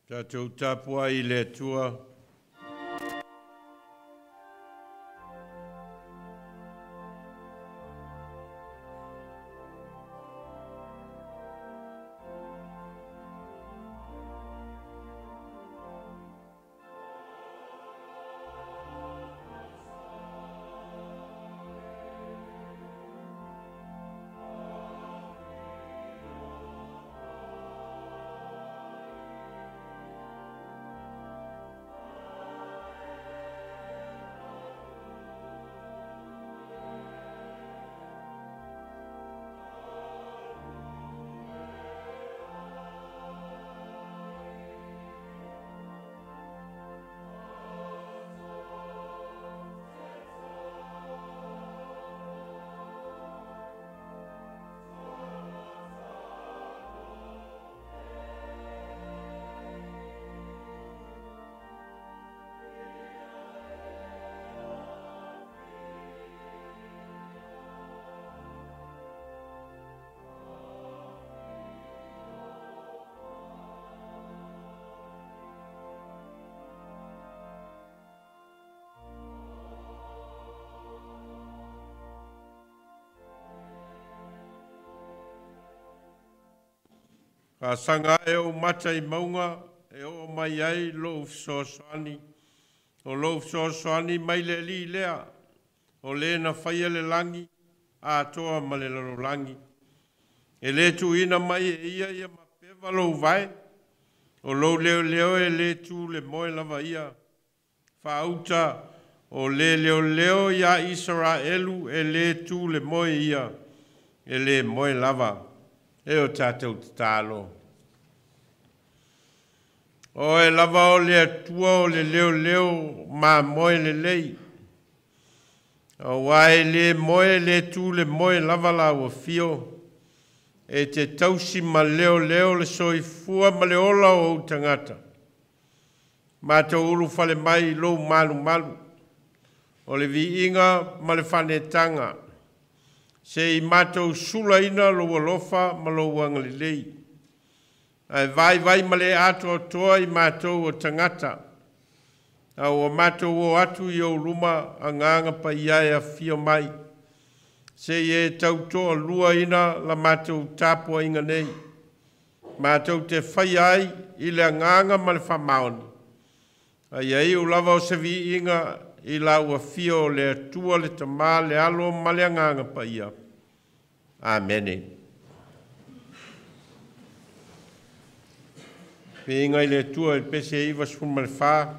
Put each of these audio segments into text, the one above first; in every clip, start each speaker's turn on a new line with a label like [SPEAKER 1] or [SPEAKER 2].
[SPEAKER 1] Tatou tapuai i le Atua. Faasaga ae ou mata i mauga e oo mai ai lou fesoasoani. O lou fesoasoani mai le Alii lea, o le na faia le lagi atoa ma le lalolagi. E le tuuina mai e ia ia mapeva lou vae, o lou leoleo e le tu le moe lava ia. Faauta o le leoleo ia Isaraelu e le tu le moe ia, e le moe lava. E o tatou tatalo. O e lava o le Atua o le leoleo mamoe lelei. Aua e le moe le tu le moe lava la ua fio. E te tausi ma leoleo le soifua ma le ola o ou tagata. Matou ulufale mai i lou malumalu. O le viiga ma le faanetaga. Se i matou sulaina lou alofa ma lou agalelei. Ae vaivai ma le atoatoa i matou o tagata. A ua matou o atu i ou luma agaga paia e afio mai. Se i e tautoaluaina la matou tapuaiga nei. Matou te faia ai i le agaga ma le faamaoni. Ae iu lava o se viiga i lau afio o le Atua le Tama le Alo ma le Agaga Paia. Amene. Viiga i le Atua i le pese 94,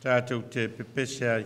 [SPEAKER 1] tatou te pepese ai.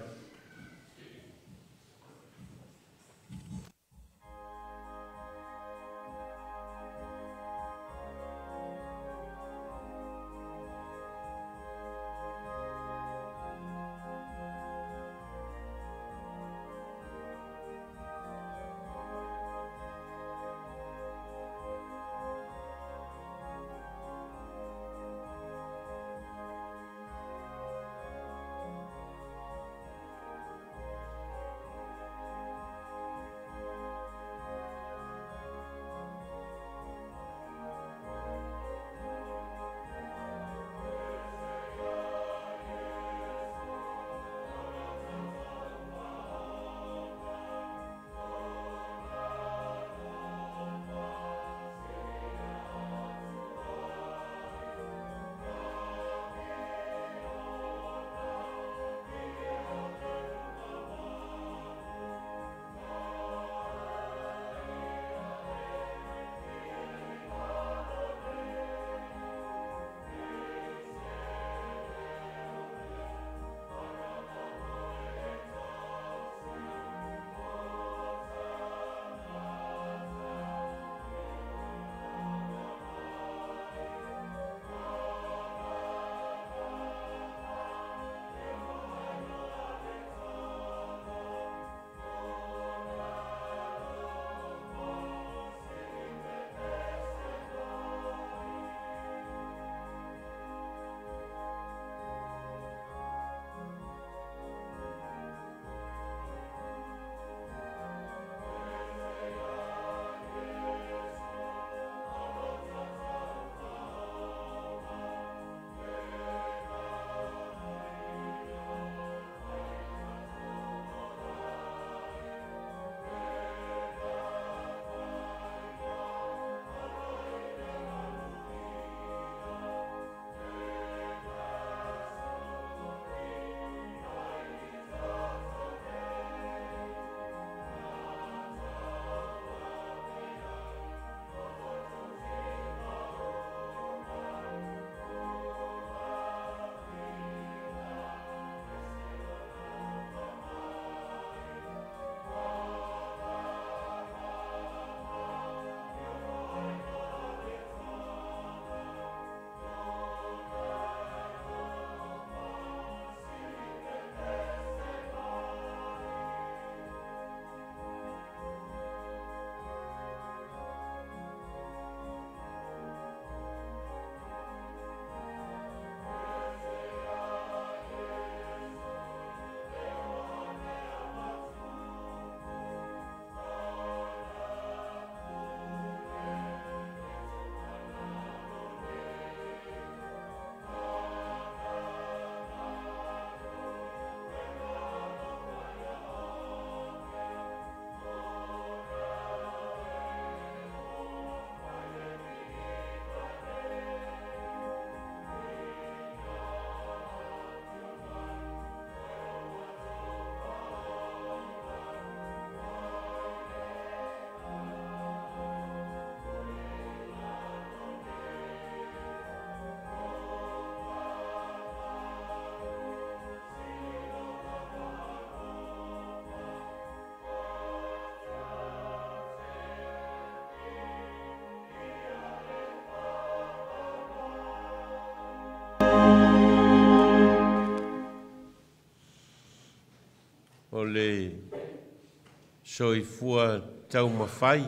[SPEAKER 1] soifua taumafai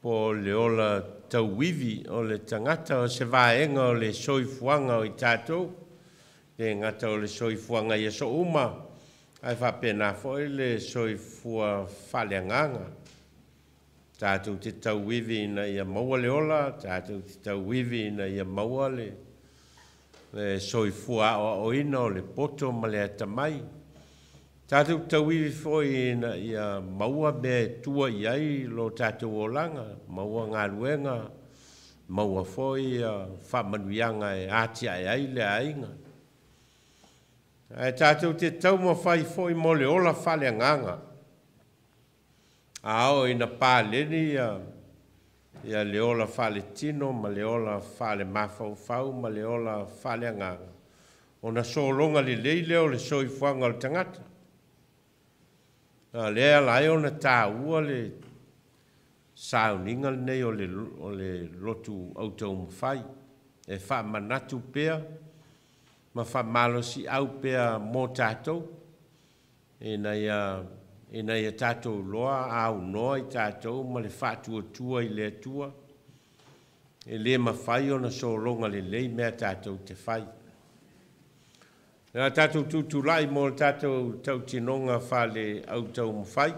[SPEAKER 1] po o le ola tauivi o le tagata, o se vaega o le soifuaga o i tatou, le gata o le soifuaga i aso uma, ae faapena foi le soifua faaleagaga. Tatou te tauivi ina ia maua le ola, tatou te tauivi ina ia maua le soifua aoaoina o le poto ma le atamai. Tatou tauivi foi ina ia maua mea e tua i ai lo tatou olaga, maua galuega, maua foi faamanuiaga e atiae ai le aiga. Ae tatou te taumafai foi mo le ola faaleagaga. A oo ina paleni ia le ola faaletino ma le ola faalemafaufau ma le ola faaleagaga, ona sologa lelei lea o le soifuaga o le tagata. A lea ala ai ona taua le sauniga lenei o le lotu autaumafai, e faamanatu pea ma faamalosiau pea mo tatou, ina ia tatou loa aunoa i tatou ma le faatuatua i le Atua, e le mafai ona sologa lelei mea tatou te fai. Ia tatou tutulai mo le tatou tautinoga faale autaumafai.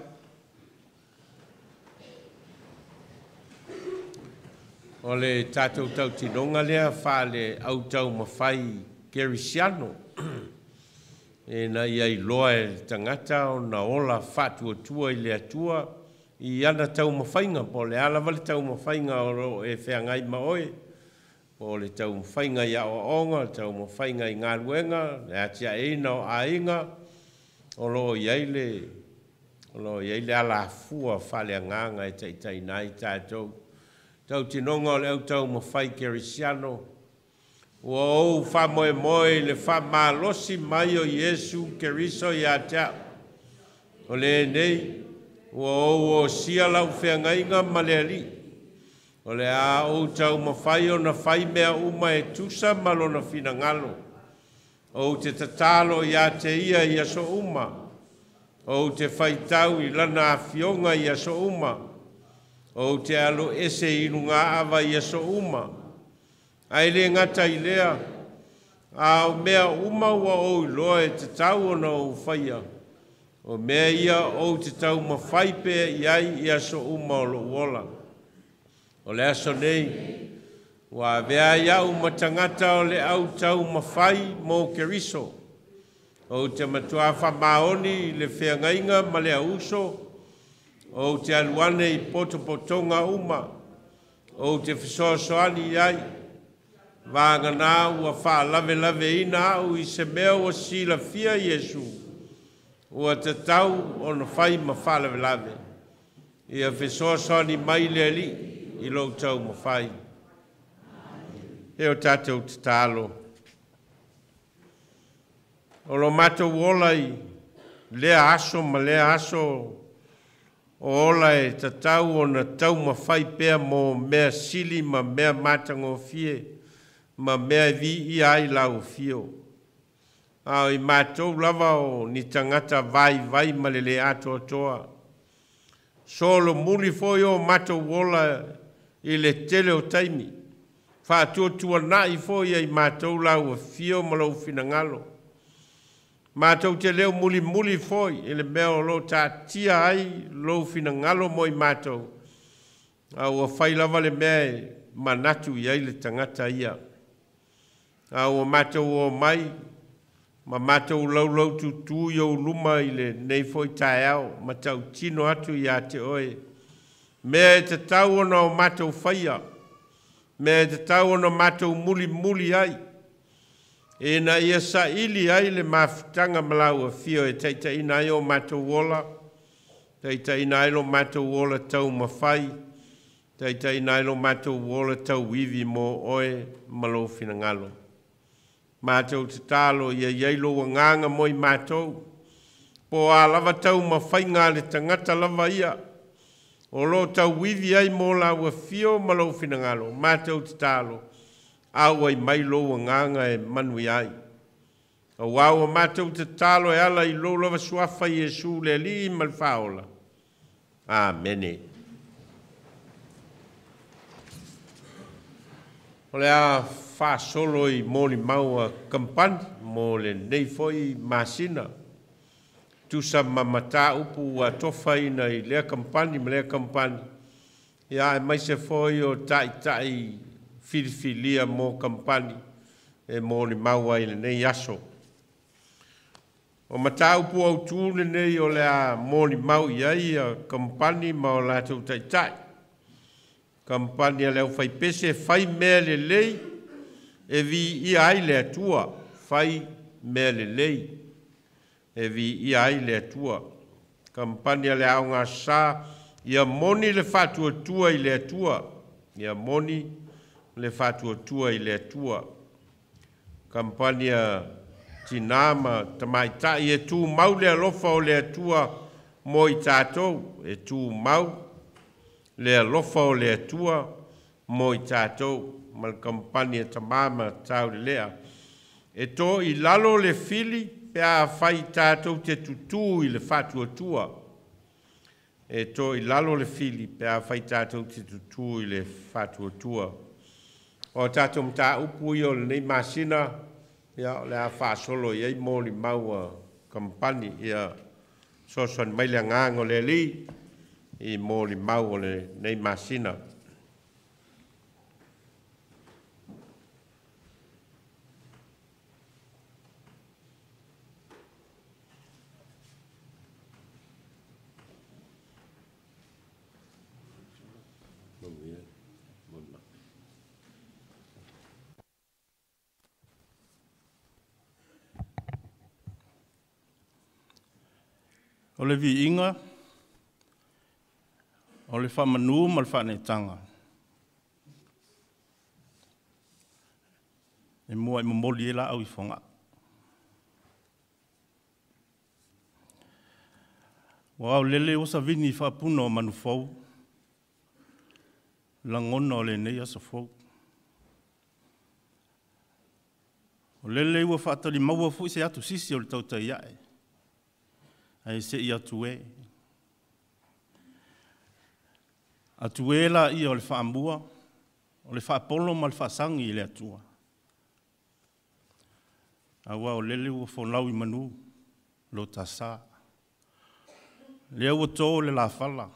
[SPEAKER 1] O le tatou tautinoga lea faale autaumafai kerisiano, ina ia iloa e le tagata ona ola faatuatua i le Atua i ana taumafaiga, po o le a lava le taumafaiga o lo o e feagai ma oe, po o le taumafaiga i aoaoga, le taumafaiga i galuega, le atiaeina o aiga, o lo o i ai le alafua faaleagaga e taitaiina ai tatou. Tautinoga o le autaumafai kerisiano, ua ou faamoemoe i le faamalosi mai o Iesu Keriso ia te au. O lenei, ua ou osia lau feagaiga ma le Alii. O le a ou taumafai ona fai mea uma e tusa ma lona finagalo. Ou te tatalo ia te ia i aso uma. Ou te faitau i lana afioga i aso uma. Ou te alo ese i luga ava i aso uma. Ae le gata i lea, a o mea uma ua ou iloa e tatau ona ou faia, o mea ia ou te taumafai pea i ai i aso uma o lou ola. O le aso nei, ua avea ai au ma tagata o le autaumafai mo Keriso. Ou te matua faamaoni i le feagaiga ma le auso, ou te alu ane i potopotoga uma, ou te fesoasoani i ai, vagana ua faalavelave au i se mea ua silafia Iesu, ua tatau ona fai ma faalavelave. Ia fesoasoani mai le Alii i lou taumafai. E o tatou tatalo. O lo matou ola i lea aso ma lea aso, o ola e tatau ona taumafai pea mo mea sili ma mea matagofie, ma mea e viia ai lau afio. A o i matou lava o ni tagata vaivai ma le le atoatoa. Solo muli foi o matou ola i le tele o taimi. Faatuatuanai foi ai matou lau afio ma lou finagalo. Matou te leo mulimuli foi i le mea o lo taatia ai lou finagalo mo i matou. A ua fai lava le mea e manatu i ai le tagata ia. A ua matou o mai, ma matou laulau tutu i ou luma i le nei foi taeao, ma tautino atu ia te oe. Mea e tatau ona o matou faia, mea e tatau ona matou mulimuli ai, ina ia saili ai le mafutaga ma lau afio e taitaiina ai o matou ola, taitaiina ai lo matou ola taumafai, taitaiina ai lo matou ola tauivi mo oe ma lou finagalo. Matou tatalo ia iai lou agaga mo i matou, po a lava taumafaiga a le tagata lava ia, o lo tauivi ai mo lau afio ma lou finagalo. Matou tatalo, auai mai lou agaga e manuia ai. Auā ua matou tatalo e ala i lou lava suafa Iesu le Alii ma le Faaola. Amene. O le a faasolo i molimau a kamupani mo lenei foi masina. Tusa ma mataupu ua atofaina i lea kamupani ma lea kamupani, ia aemaise foi o taitai filifilia mo kamupani e molimau ai i lenei aso. O mataupu autū lenei o le a molimau i ai ia kamupani ma o latou taitai. Kamupani a le aufaipese, fai mea lelei e viia ai le Atua. Fai mea lelei e viia ai le Atua. Kamupani a le Aoga Sa, ia moni le faatuatua i le Atua. Ia moni le faatuatua i le Atua. Kamupani a Tinā ma Tamaitai, e tumau le alofa o le Atua mo i tatou. E tumau le alofa o le Atua mo i tatou. Ma le kamupani a Tamā ma Taulelea, e to i lalo le fili pe afai tatou te tutū i le faatuatua. E to i lalo le fili pe afai tatou te tutū i le faatuatua. O tatou mataupu ia o lenei masina, ia o le a faasolo i ai molimau a kamupani. Ia fesoasoani mai le agaga o le Alii i molimau o lenei masina.
[SPEAKER 2] O le viiga, o le faamanu ma le faaneetaga, e muai momoli ai laau i Fogaa. Ua aolele ua savini faapuna o manufou, lagona o lenei aso fou. O lele ua faatalimaua foi se atu sisi o le tautai ae, ae se i atu e. Atu e laia o le faamua, o le faapolo ma le faasagi i le Atua. Aua o lele ua folau i manu lo ta sa. Lea ua to le lafala,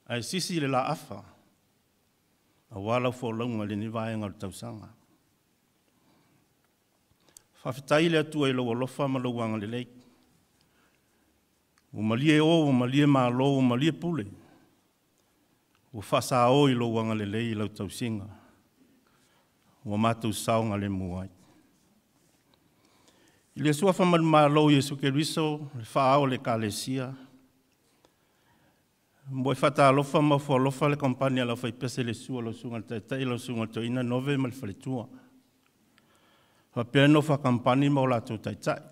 [SPEAKER 2] ae sisi le laafa, aua lau folauga i lenei vaega o le tausaga. Faafetai i le Atua i lou alofa ma lou agalelei. Ua malie o, ua malie malo, ua malie pule, ua faasao i lou agalelei i lau tausiga, ua matou saogalemu ai. I le suafa manumalo o Iesu Keriso, le faa-ao o le Ekalesia, muai faatalofa ma ofo alofa le kamupani a le Aufaipese i le susu o lau Susuga i le Taitai, lau Susuga i le Toeaina Nove ma le Faletua, faapea nofo a kamupani ma o latou taitai.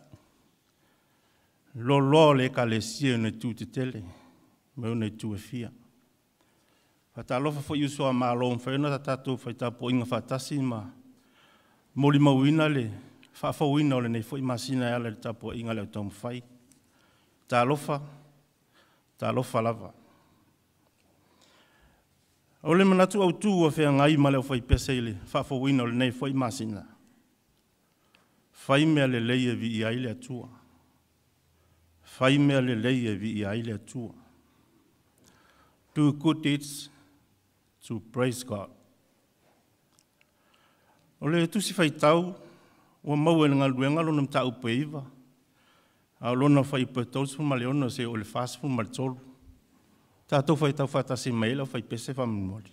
[SPEAKER 2] Loaloa o le Ekalesia i ona itu tetele ma ona itu e fia. Faatalofa foi i uso a Malo ua mafai ona tatou fai tapuaiga faatasi ma molimauina le faafouina o lenei foi masina e ala i le tapuaiga a le au taumafai. Talofa, talofa lava. O le manatu autu ua feagai ma le aufaipese i le faafouina o lenei foi masina, fai mea lelei e viia ai le Atua. Fai mea lelei e viia ai le Atua. Do good deeds to praise God. O le tusi faitau ua maua i le galuega lona mataupu e 9, a o lona fuaiupu e 36 seia oo i le 43. Tatou faitau faatasi mai ai le aufaipese faamolemole.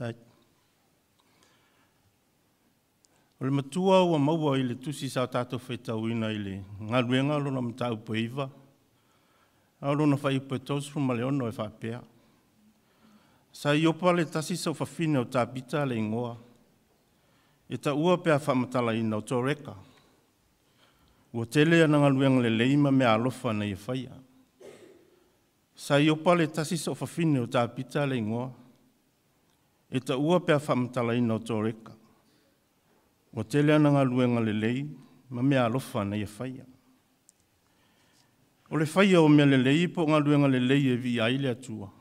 [SPEAKER 2] Faafetai. O le matua ua maua i le tusi sa tatou faitauina i le galuega lona mataupu e 9, a o lona fuaiupu e 36 e faapea: Sa Iopa le tasi soofafine o Tapita le igoa, e taua pe a faamatalaina o Toreka. Ua tele ana galuega lelei ma meaalofa na ia faia. Sa Iopa le tasi soofafine o Tapita le igoa, e taua pe a faamatalaina o Toreka. Ua tele ana galuega lelei ma meaalofa na ia faia. O le faia o mea lelei po o galuega lelei e viia ai le Atua,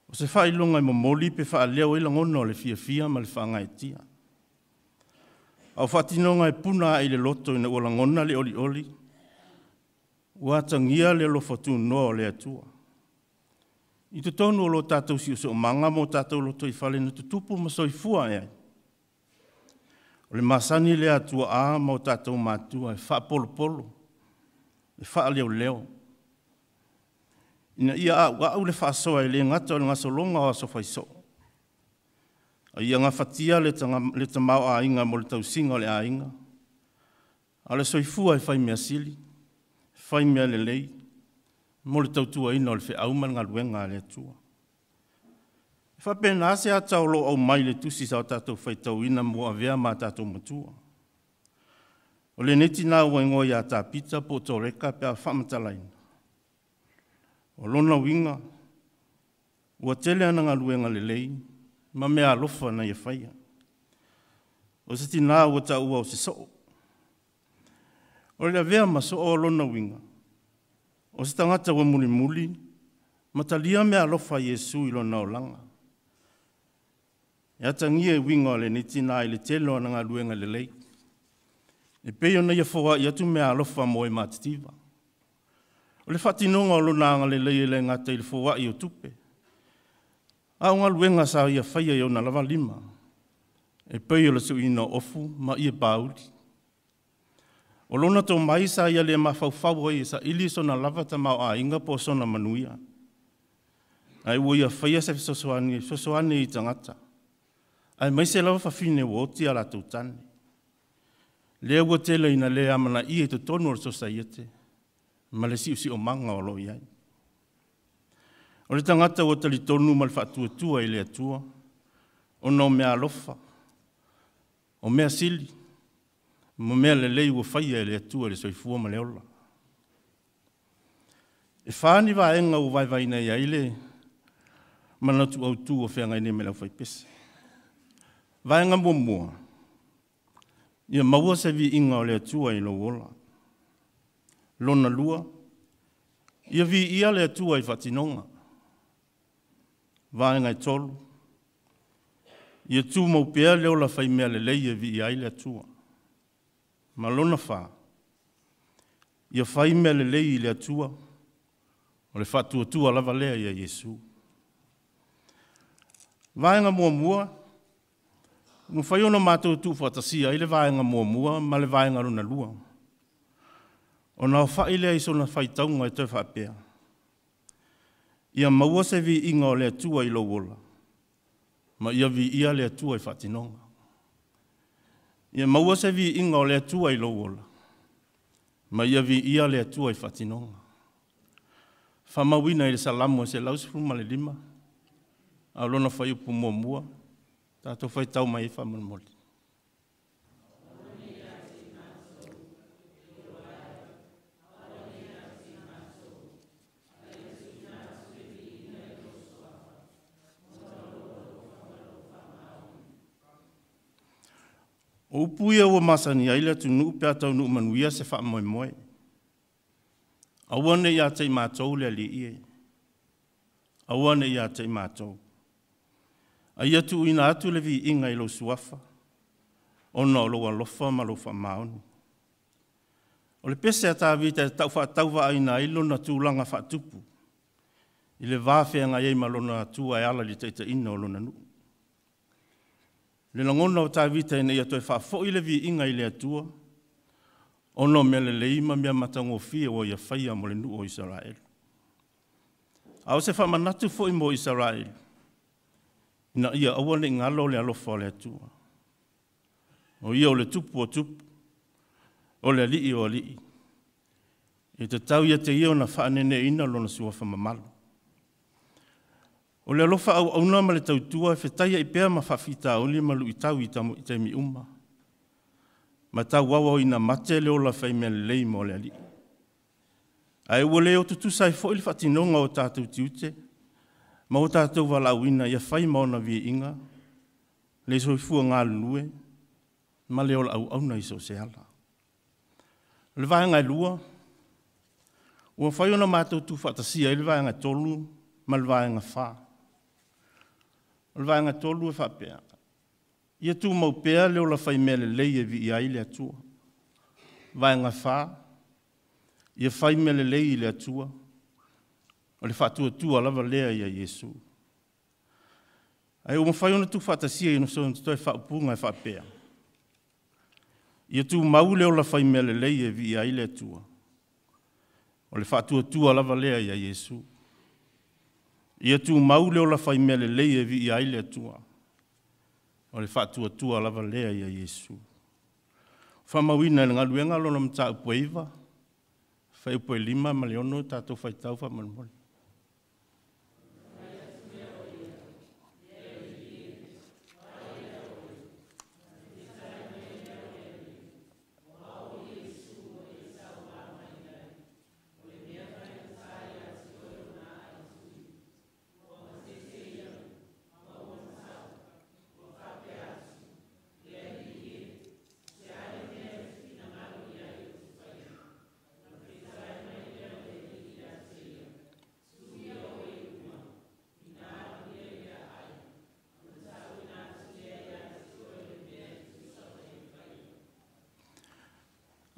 [SPEAKER 2] o se faailoga e momoli pe faaleo ai lagona o le fiafia ma le faagaeetia. A o faatinoga e puna ae i le loto ina ua lagona le olioli, ua atagia le alofa tunoa o le Atua. I totonu o lo tatou siosiomaga ma o tatou lotoifale na tutupu ma soifua ae ai, o le masani lea a tuaa ma o tatou matua e faapolopolo, e faaleoleo, ina ia auau le faasoa e le gata o le gasologa o aso faisoo, a ia gafatia le tamaoaiga mo le tausiga o le aiga, a o le soifua e fai mea sili, fai mea lelei, mo le tautuaina o le feau ma le galuega a le Atua. E faapena se ata o lo o aumai i le tusi sa o tatou faitauina mo avea ma tatou matua. O lenei tinã ua igoa ia Tapita po o Toreka pe a faamatalaina, o lona uiga, ua tele ana galuega lelei ma meaalofa na ia faia. O se tinã ua taua o se soo. O le avea ma soo o lona uiga, o se tagata ua mulimuli ma talia meaalofa a Iesu i lona olaga. E atagia i uiga o lenei tinã i le tele o ana galuega lelei, e pei ona ia foai atu meaalofa mo e matitiva. O le faatinoga o lona agalelei e le gata i le foai o tupe, a o galuega sa ia faia i ona lava lima, e pei o le suiina o ofu ma ie pauli. O lona tomai sa ia le mafaufau ai e saili sona lava tamaoaiga po o sona manuia, ae ua ia faia se fesoasoani i tagata, aemaise lava fafine ua oti a latou tane. Lea ua tele ina le amanaia i totonu o le sosaiete ma le siosiomaga o lo o i ai. O le tagata ua talitonu ma le faatuatua i le Atua, ona o meaalofa, o mea sili, ma mea lelei ua faia e le Atua i le soifua ma le ola. E 4 ni vaega ua vaevaeina i ai le manatu autu o feagai nei ma le aufaipese. Vaega muamua, ia maua se viiga o le Atua i lou ola. Lona lua, ia viia le Atua i faatinoga. Vaega e 3, ia tumau pea le ola fai mea lelei e viia ai le Atua. Ma lona 4, ia fai mea lelei i le Atua, o le faatuatua lava lea ia Iesu. Vaega muamua, ua mafai ona matou tuufaatasia ai le vaega muamua ma le vaega lona lua, ona aofai lea i sona faitauga e toe faapea, ia maua se viiga o le Atua i lou ola, ma ia viia le Atua i faatinoga. Ia maua se viiga o le Atua i lou ola, ma ia viia le Atua i faatinoga. Faamauina i le Salamo 115, a o lona fuaiupu muamua, tatou faitau mai ai faamolemole. O upu ia ua masani ai le atunuu pe a taunuu manuia se faamoemoe. Aua ne i ia te i matou le Alii e. Aua ne i ia te i matou. A ia tuuina atu le viiga i lou suafa, ona o lou alofa ma lou faamaoni. O le pese a Tavita e taufaatauvaaina ai lona tulaga faatupu, i le va feagai ai ma lona Atua e ala i le taitaiina o lona nuu. Le lagona o Tavita ina ia toe faafoi le viiga i le Atua, ona o mea lelei ma mea matagofie ua ia faia mo le nuu o Isaraelu. A o se faamanatu foi mo Isaraelu, Ina ia aua ne i galo le alofa o le Atua. O ia o le tupu o tupu, o le alii o alii. E tatau ia te ia ona faaneneina lona suafa mamalu. O le alofa auauna ma le tautua e fetaiai pea ma faafitauli ma luitau i taimi uma. Ma tauauauina mate le ola fai mea lelei mo le Alii. Ae ua le o tutusa ai foi le faatinoga o tatou tiute ma o tatou valaauina ia fai ma ona viiga, le soifua galulue ma le ola auauna i so o se ala. O le vaega e 2, ua mafai ona matou tuufaatasia ai le vaega 3 ma le vaega 4. O le vaega 3 e faapea, ia tumau pea le ola fai mea lelei e viia ai le Atua. Vaega 4, ia fai mea lelei i le Atua, o le faatuatua lava lea ia Iesu. Ae ua mafai ona tuufaatasia i so toe faaupuga e faapea, ia tumau le ola fai mea lelei e viia ai le Atua, o le faatuatua lava lea ia Iesu. Ia tumau le ola fai mea lelei e viia ai le Atua, o le faatuatua lava lea ia Iesu. Faamauina e le galuega lona mataupu e 9, fuaiupu e 5 ma le 6, tatou faitau faamolemole.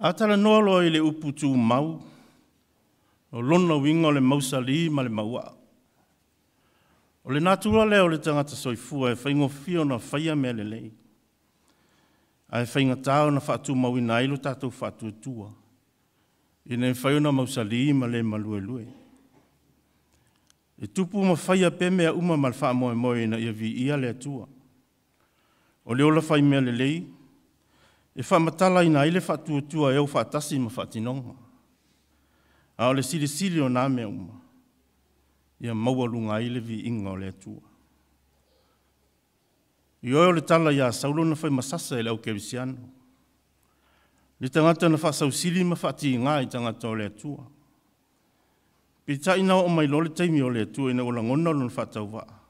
[SPEAKER 2] A talanoa loa i le upu tumau, o lona uiga o le mausali ma le mauaa. O le natura lea o le tagata soifua e faigofie ona faia mea lelei, ae faigata ona faatumauina ai lo tatou faatuatua, ina ia mafai ona mausali ma le maluelue. E tupu ma faia pea mea uma ma le faamoemoe ina ia viia le Atua. O le ola fai mea lelei, e faamatalaina ai le faatuatua e au faatasi ma faatinoga. A o le silisili o nā mea uma, ia maualuga ai le viiga o le Atua. I oe o le tala ia Saulo na fai masasa i le au kerisiano. Le tagata na faasausili ma faatiga i tagata o le Atua. Peitai na oo mai loa le taimi o le Atua ina ua lagona lona faatauvaa.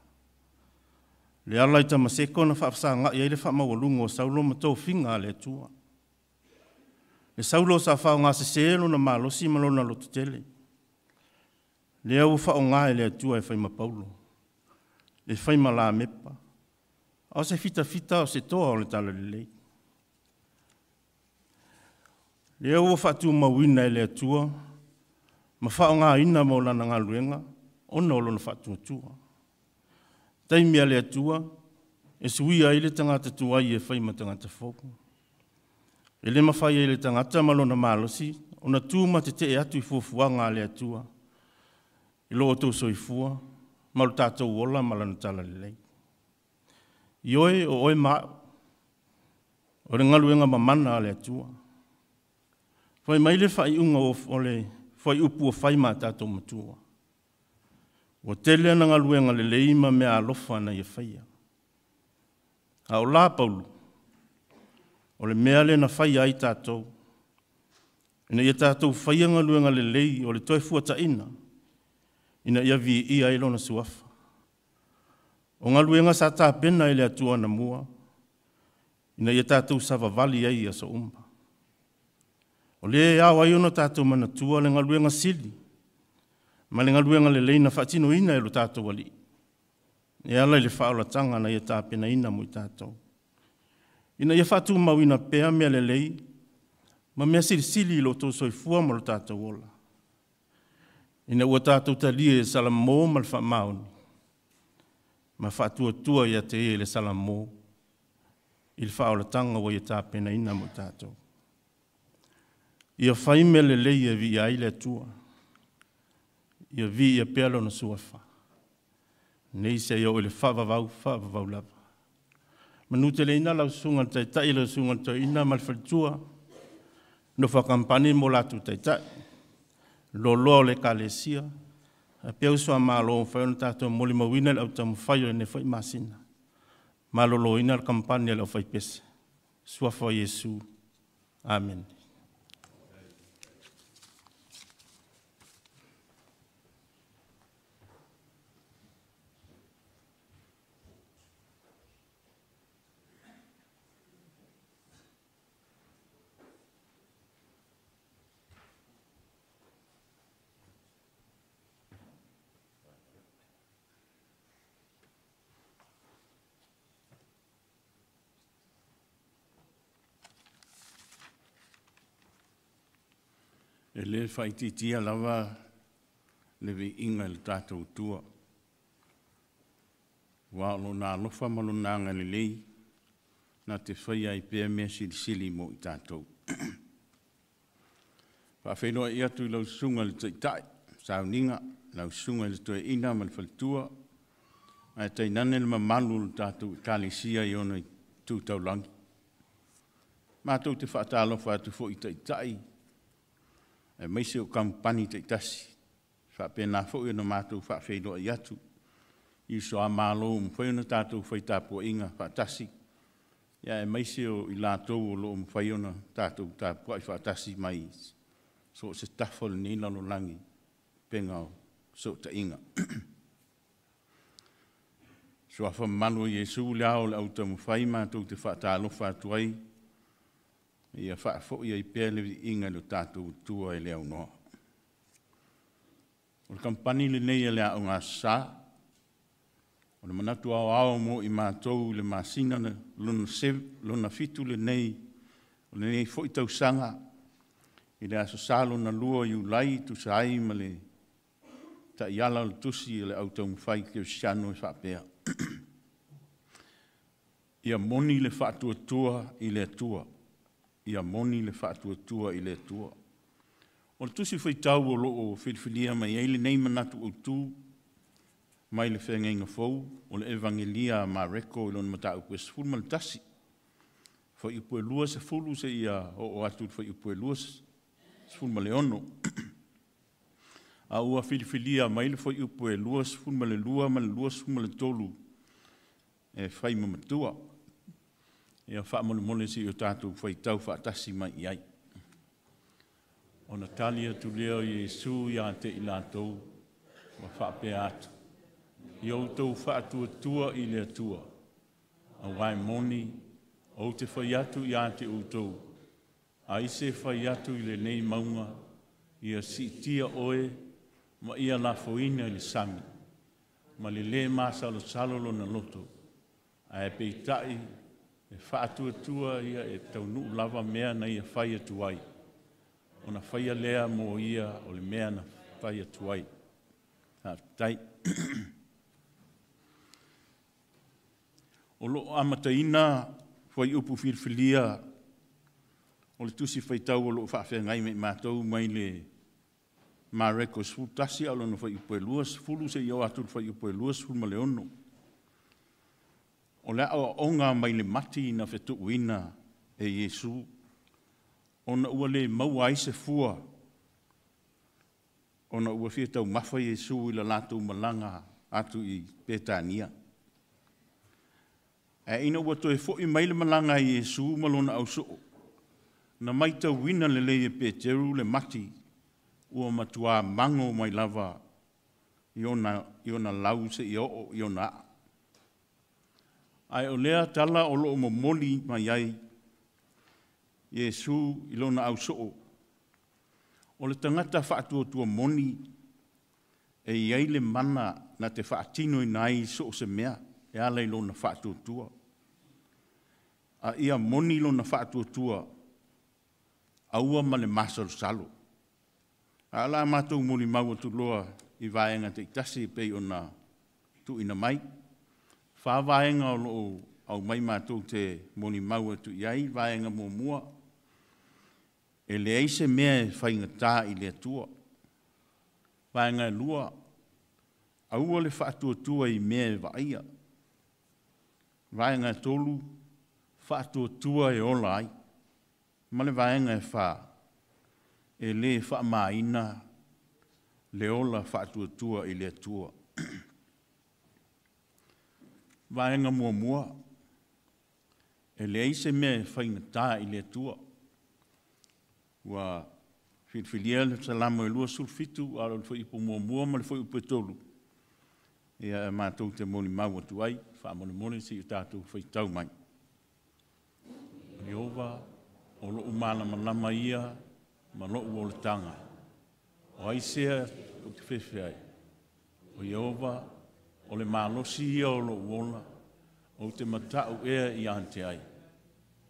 [SPEAKER 2] Le ala i Tamaseko na faafesagai ai le faamaualuga o Saulo ma tofiga a le Atua. Le Saulo sa faaaogasese lona malosi ma lona lototele. Lea ua faaaoga e le Atua e fai ma Paulo, e fai ma Lamepa, a o se fitafita o se toa o le talalelei. Lea ua faatumauina e le Atua ma faaaogaina mo lana galuega ona o lona faatuatua. Taimi a le Atua e suia ai le tagata tuai e fai ma tagata fou. E le mafai ai le tagata ma lona malosi ona tu ma tetee atu i fuafuaga a le Atua i lo outou soifua ma lo tatou ola ma lana talalelei. I oe o oe ma au, o le galuega mamana a le Atua. Fai mai le faaiuga o le fuaiupu ua fai ma tatou matua. Ua tele ana galuega lelei ma mea alofa na ia faia. A o la Paulo, o le mea lea na faia ai tatou, ina ia tatou faia galuega lelei o le toe fuataina, ina ia viia ai lona suafa. O galuega sa tapena e le Atua anamua, ina ia tatou savavali ai i aso uma. O lea e ao ai ona tatou manatua le galuega sili ma le galuega lelei na faatinoina e lo tatou Alii, e ala i le faaolataga na ia tapenaina mo i tatou. Ina ia faatumauina pea mea lelei ma mea silisili i lo outou soifua ma lo tatou ola. Ina ua tatou talia e Salamo ma le faamaoni, ma faatuatua ia te ia i le Salamo, i le faaolataga ua ia tapenaina mo i tatou. Ia fai mea lelei e viia ai le Atua. Ia viia pea lona suafa. Nei se o le faavavau faavavau lava. Manu tele ina lau susuga i le Taitai, lau susuga i le Toeaina ma le faletua, nofo a kamupani mo latou taitai, loaloa o le Ekalesia, faapea uso a Malo ua mafai ona tatou molimauina le au taumafai o lenei foi masina. Maloloina le kamupani a le aufaipese. Suafa o Iesu. Amene.
[SPEAKER 1] E lē faaitiitia lava le viiga i le tatou Atua, aua o Lona alofa ma Lona agalelei na te faia ai pea mea silisili mo i tatou. Faafeiloai atu i lau Susuga i le Taitai sauniga, lau Susuga i le Toeaina ma le faletua, ae tainane le mamalu o le tatou Ekalesia i ona tu taulagi. Matou te faatalofa atu foi i Taitai aemaise o kamupani taitasi, faapena foi ona matou faafeiloai atu i uso a Malo ua mafai ona tatou fai tapuaiga faatasi, aemaise o i latou o lo o mafai ona tatou tapuai faatasi mai so o se tafa o lenei lalolagi, upega o fesootaiga. Suafa mamalu o Iesu, le ao o le autaumafai, matou te faatalofa atu ai, ia faafoi ai pea le viiga i lo tatou Atua e le aunoa. O le kamupani lenei a le Aoga Aso Sa, o le manatu aoao mo i matou i le masina lona 7 lenei o lenei foi tausaga, i le Aso Sa lona lua o Iulai, tusa ai ma le taiala o le tusi o le Autaumafai Kerisiano e faapea: Ia moni le faatuatua i le Atua, ia moni le faatuatua i le Atua. O le tusi faitau o lo o filifilia mai ai lenei manatu autu mai le Feagaiga Fou, o le Evagelia a Mareko i lona mataupu e 11, fuaiupu e 20 seia oo atu i le fuaiupu e 26. A ua filifilia mai le fuaiupu e 22 ma le 23 e fai ma matua. Ia faamolemole se i o tatou faitau faatasi mai i ai. Ona tali atu lea o Iesu ia te i latou ma faapea atu, ia outou faatuatua i le Atua, aua e moni, ou te fai atu ia te outou, ai se fai atu i lenei mauga, ia siitia oe ma ia lafoina i le sami, ma le lē masalosalo lona loto, ae peitai e faatuatua ia e taunuu lava mea na ia fai atu ai, ona faia lea mo ia o le mea na fai atu ai. Faafetai. O lo o amataina fuaiupu filifilia o le tusi faitau o lo o faafeagai ma i matou mai le Mareko 11 a o lona fuaiupu e 20 seia oo atu i le fuaiupu e 26. O le aoaoga mai le mati na fetuuina e Iesu, ona ua le maua ai se fua, ona ua fia taumafa Iesu i le latou malaga atu i Petania. Ae ina ua toe foi mai le malaga a Iesu ma lona ausoo, na matauina lelei e Peteru le mati ua matua mago mai lava i ona lau seia oo i ona aa. Ae o lea tala o lo o momoli mai ai Iesu i lona ausoo, o le tagata faatuatua moni e i ai le mana na te faatinoina ai so o se mea e ala i lona faatuatua. A ia moni lona faatuatua, aua ma le masalosalo. A la matou molimau atu loa i vaega taitasi e pei ona tuuina mai. Fa vaega o lo o aumai matou te molimau atu i ai. Vaega muamua, e leai se mea e faigata i le Atua. Vaega e lua,
[SPEAKER 3] Aua le faatuatua i mea e vaaia. Vaega e 3, faatuatua e ola ai. Ma le vaega e 4, e lē faamaina le ola faatuatua i le Atua. Vaega muamua, e leai se mea e faigata i le Atua. Ua filifilia le Salamo e 27 a o le fuaiupu 1 ma le fuaiupu e 3, ia e matou te molimau atu ai, faamolemole se i o tatou faitau mai. Ieova, o lou malamalama ia ma lou olataga, o ai sea ou te fefe ai? O Ieova, o le malosi ia o lou ola, ou te matau ea ia te ai.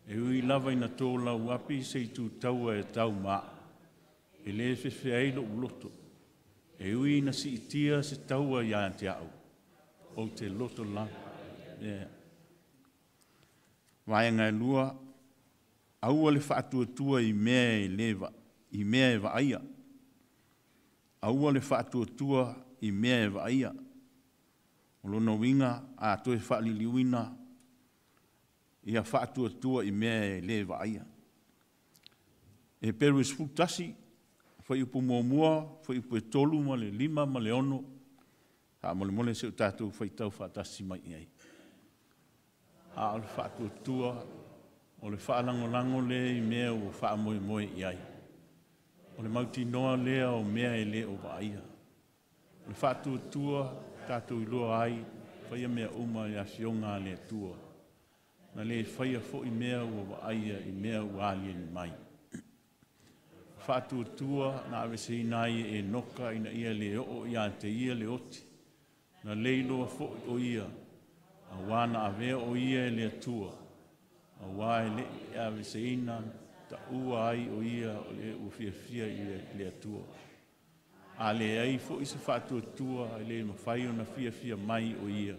[SPEAKER 3] E ui lava ina tō lauapi se i tūtaua e tau ma, e lē fefe ai lou loto. E ui ina siitia se taua ia te au, ou te loto lava. Yeah. Vaega e 2, aua le faatuatua i mea e le i mea e vaaia. Aua le faatuatua i mea e vaaia. O lona uiga a toe faaliliuina ia faatuatua i mea e le vaaia. Heperu e 11, fuaiupu 1, fuaiupu e 3 ma le 5 ma le 6. Faamolemole se o tatou faitau faatasi mai i ai. A o le faatuatua o le faalagolago lea i mea ua faamoemoe i ai. O le mautinoa lea o mea e le o vaaia. O le faatuatua tatou iloa ai, faia mea uma i afioga a le Atua. Na le faia foi mea ua vaaia i mea ua aliali mai. Faatuatua na aveseina ai e Enoka ina ia le oo ia te ia le oti. Na leiloa foi o ia, auā na avea o ia e le Atua, auā e le i aveseina taua ai o ia o le ua fiafia i le Atua. A leai foi se faatuatua e le mafai ona fiafia mai o ia,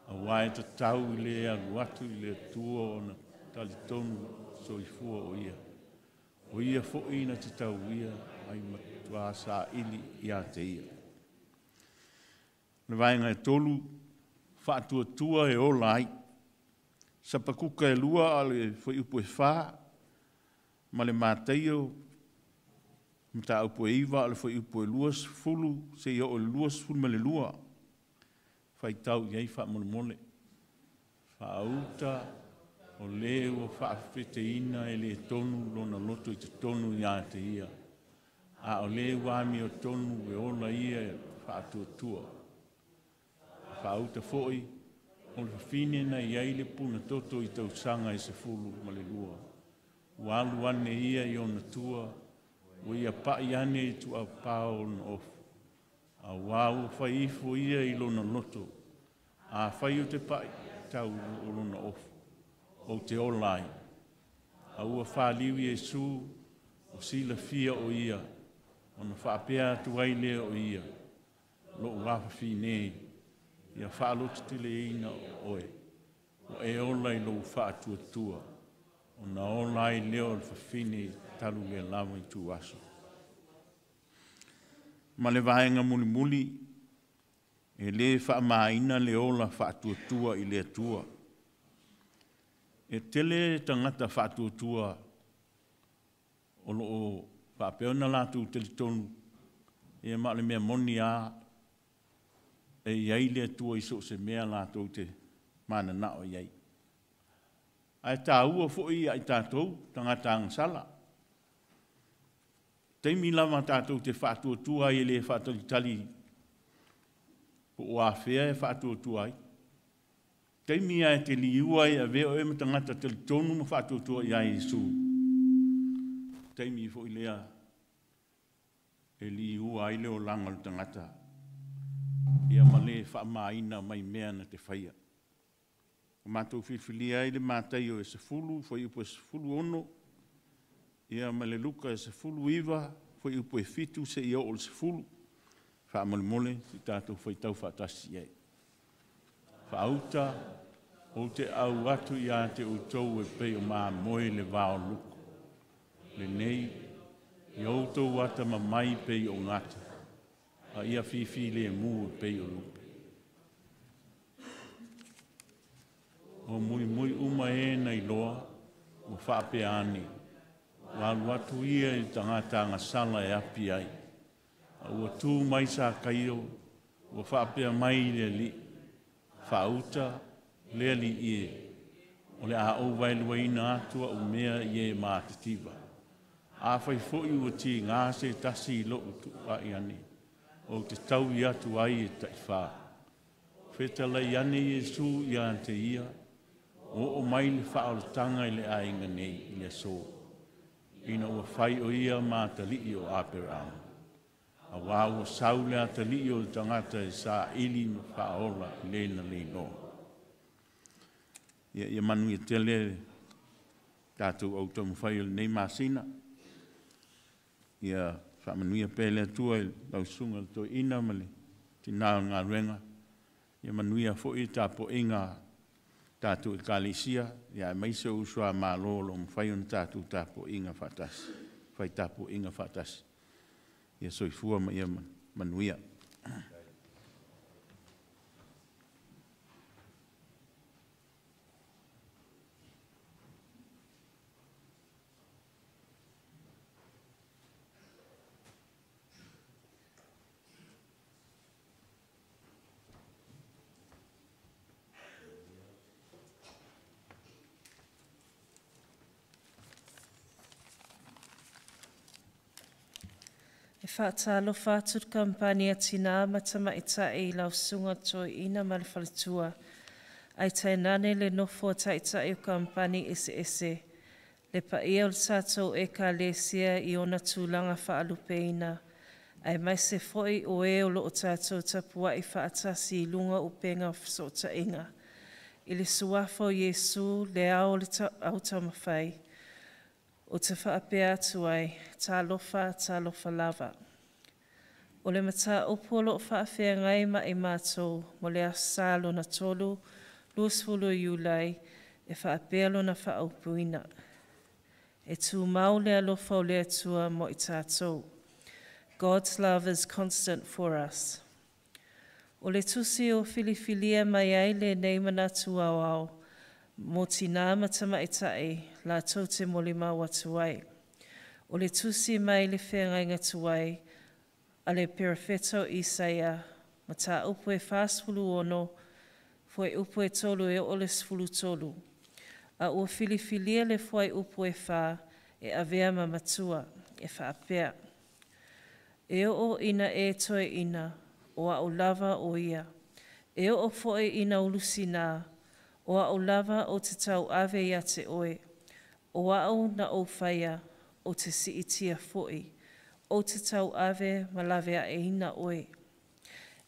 [SPEAKER 3] auā e tatau i le alu atu i le Atua ona talitonu soifua o ia. O ia foi na te tau ia ai matua saili ia te ia. Le vaega e 3, faatuatua e ola ai. Sapakuka e 2 a le fuaiupu e 4, ma le Mataio mataupu e 9 a le fuaiupu e 20 seia oo i le 22. Faitau i ai faamolemole. Faauta o le ua faafeteina e le tonu lona loto i totonu ia te ia. A o le ua amiotonu e ola ia e faatuatua. Faauta foi o le fafine na i ai le puna toto i tausaga e 12. Ua alu ane ia i ona tua, ua ia pai ane i tuapao ona ofu. Auā ua fai ifo ia i lona loto, a fai o te pai tau o lona ofu, ou te ola ai. A ua faliu Iesu, o silafia o ia, ona faapea atu ai lea o ia, lou afafine, ia faalototeleina oe, ua e ola i lou faatuatua, ona ola ai lea o le fafine talu le lava i tuaso. Ma le vaega mulimuli, e lē faamaina le ola faatuatua i le Atua. E tele tagata faatuatua o loo faapea ona latou talitonu, ia ma o le mea moni lava, e i ai le Atua i so o se mea latou te mananao i ai. Ae tāua foi ia i tatou tagata agasala. Taimi lava tatou te faatuatua ai e le faatalitali po o afea e faatuatua ai. Taimi lava e te liua ai e avea oe ma tagata talitonu ma faatuatua ia Iesu. Taimi foi lea e liua ai le olaga o le tagata, ia ma le faamaina mai mea na te faia. O matou filifilia ai le Mataio e 10, fuaiupu e 16, ia ma le Luka e 19, fuaiupu e 7 seia oo i le 10. Faamolemole se i tatou faitau faatasi i ai. Faauta, ou te au atu ia te outou e pei o mamoe le vao luku. Lenei, ia outou atamamai pei o gata. A ia fifilemu e pei o lupe. Ua muimui uma e na iloa, ua faapea ane, ua alu atu ia i le tagata agasala e api ai. A ua tu mai Sakaio, ua faapea mai i le Alii, faauta le Alii e, o le a ou vaeluaina atu au mea i e matitiva. Afai foi ua tiga se tasi i lou tuuai ane, ou te taui atu ai e taifā. Fetalai ane Iesu ia te ia, ua oo mai le faaolataga i le aiga nei i le aso, ina ua fai o ia ma atalii o Aperamo. Auā ua sau le atalii o le tagata e saili ma faaola i le na le iloa. Ia, ia manuia tele tatou au taumafai o lenei masina. Ia faamanuia pea le Atua i lau susuga i le toeaina ma le tina o le galuega. Ia manuia foi le tapuaiga a tatou Ekalesia, ia aemaise o uso a Malo o lo o mafai ona tatou tapuaiga faatasi, fai tapuaiga faatasi. Ia soifua ma ia manuia.
[SPEAKER 4] E faatalofa atu le Kamupani a Tinā ma Tamaitai i lau Susuga i le Toeaina ma le Faletua, ae tainane le nofo a Taitai o Kamupani eseese, le paia o le tatou Ekalesia i ona tulaga faalupeina, aemaise foi o e o lo o tatou tapuai faatasi i luga o upega o fesootaiga. I le Suafa o Iesu, le ao o le autaumafai, ou te faapea atu ai, talofa, talofa lava. O le mataupu o lo o faafeagai ma i matou mo le Aso Sa lona 3, 20 Iulai, e faapea lona faaupuina. E tumau le alofa o le Atua mo i tatou. God's love is constant for us. O le tusi o filifilia mai ai lenei manatu aoao, mo tinā ma tamaitai latou te molimau atu ai. O le tusi mai le feagaiga tuai a le perofeta o Isaia, mataupu e 46, fuaiupu e 3 e oo i le 13. A ua filifilia le fuaiupu e 4 e avea ma matua, e faapea. E oo ina e toeaina, o au lava o ia. E oo foi ina ulusinā, o au lava ou te tauave ia te oe. O au na ou faia, ou te siitia foi, ou te tauave ma laveaina oe.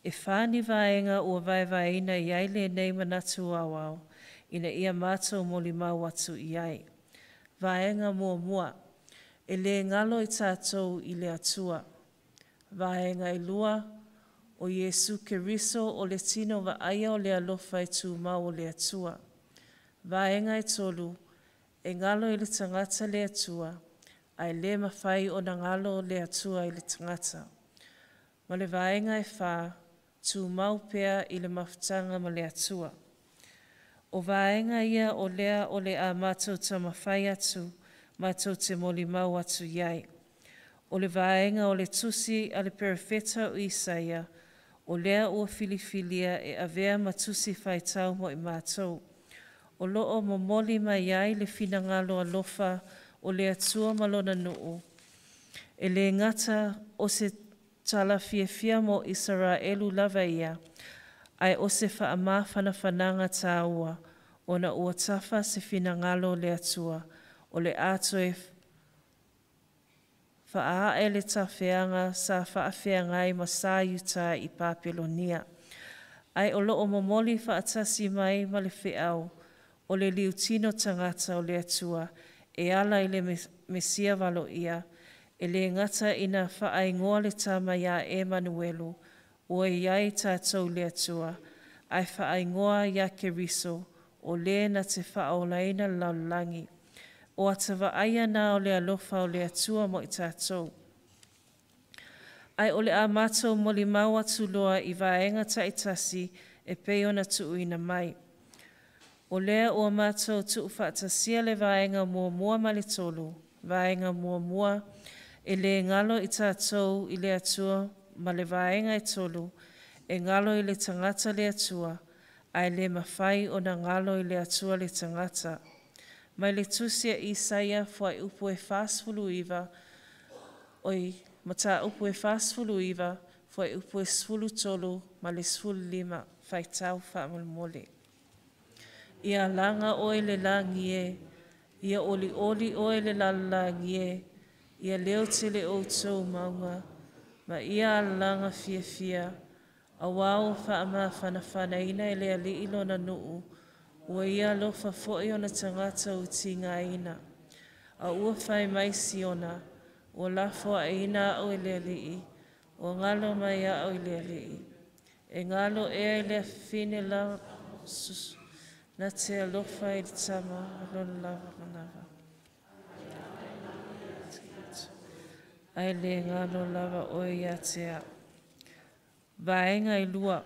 [SPEAKER 4] E 4 ni vaega ua vaevaeina i ai lenei manatu aoao, ina ia matou molimau atu i ai. Vaega muamua, e le galo i tatou i le Atua. Vaega e 2, o Iesu Keriso o le tino vaaia o le alofa e tumau o le Atua. Vaega e 3, e galo i le tagata le Atua, ae le mafai ona galo le Atua i le tagata. Ma le vaega e 4, tumau pea i le mafutaga ma le Atua. O vaega ia o lea o le a matou taumafai atu, matou te molimau atu i ai. O le vaega o le tusi a le perofeta o Isaia, o lea ua filifilia e avea ma tusi faitau mo i matou. O loo momoli mai ai le finagalo alofa o le Atua ma lona nuu, e le gata o se tala fiafia mo Isaraelu lava ia, ae o se faamafanafanaga tāua, ona ua tafa se finagalo o le Atua, o le a toe faaae le tafeaga sa faafeagai ma sa Iuta i Papelonia. Ae o loo momoli faatasi mai ma le feau, o le liutino tagata o le Atua, e ala i le Mesia valoia, e le gata ina faaingoa le tama ia Emanuelu, ua i ai tatou le Atua, ae faaingoa ia Keriso, o le na te faaolaina le lalolagi. O ata vaaia na o le alofa o le Atua mo i tatou. Ae o le a matou molimau atu loa i vaega taitasi e pei ona tuuina mai. O lea ua matou tuufaatasia le vaega 1 ma le 3, vaega 1, e le galo i tatou i le Atua ma le vaega e 3, e galo i le tagata le Atua, ae le mafai ona galo i le Atua le tagata. Mai le tusi a Isaia fuaiupu e 49, oi, mataupu e 49, fuaiupu e 13 ma le 15, faitau faamolemole. Ia laga oe le lagi e, ia olioli oe le lalolagi e, ia leo tele outou mauga, ma ia alalaga fiafia, auā ua faamafanafanaina e le Alii lona nuu, ua ia alofa foi ona tagata ua tigaina. A ua fai mai Siona, ua lafoaiina au e le Alii, ua galo mai au i le Alii. E galo ea i le afafine la na te alofa i le tama ma lona lava manava. Ae le galo lava oe ia te au. Vaega e 2,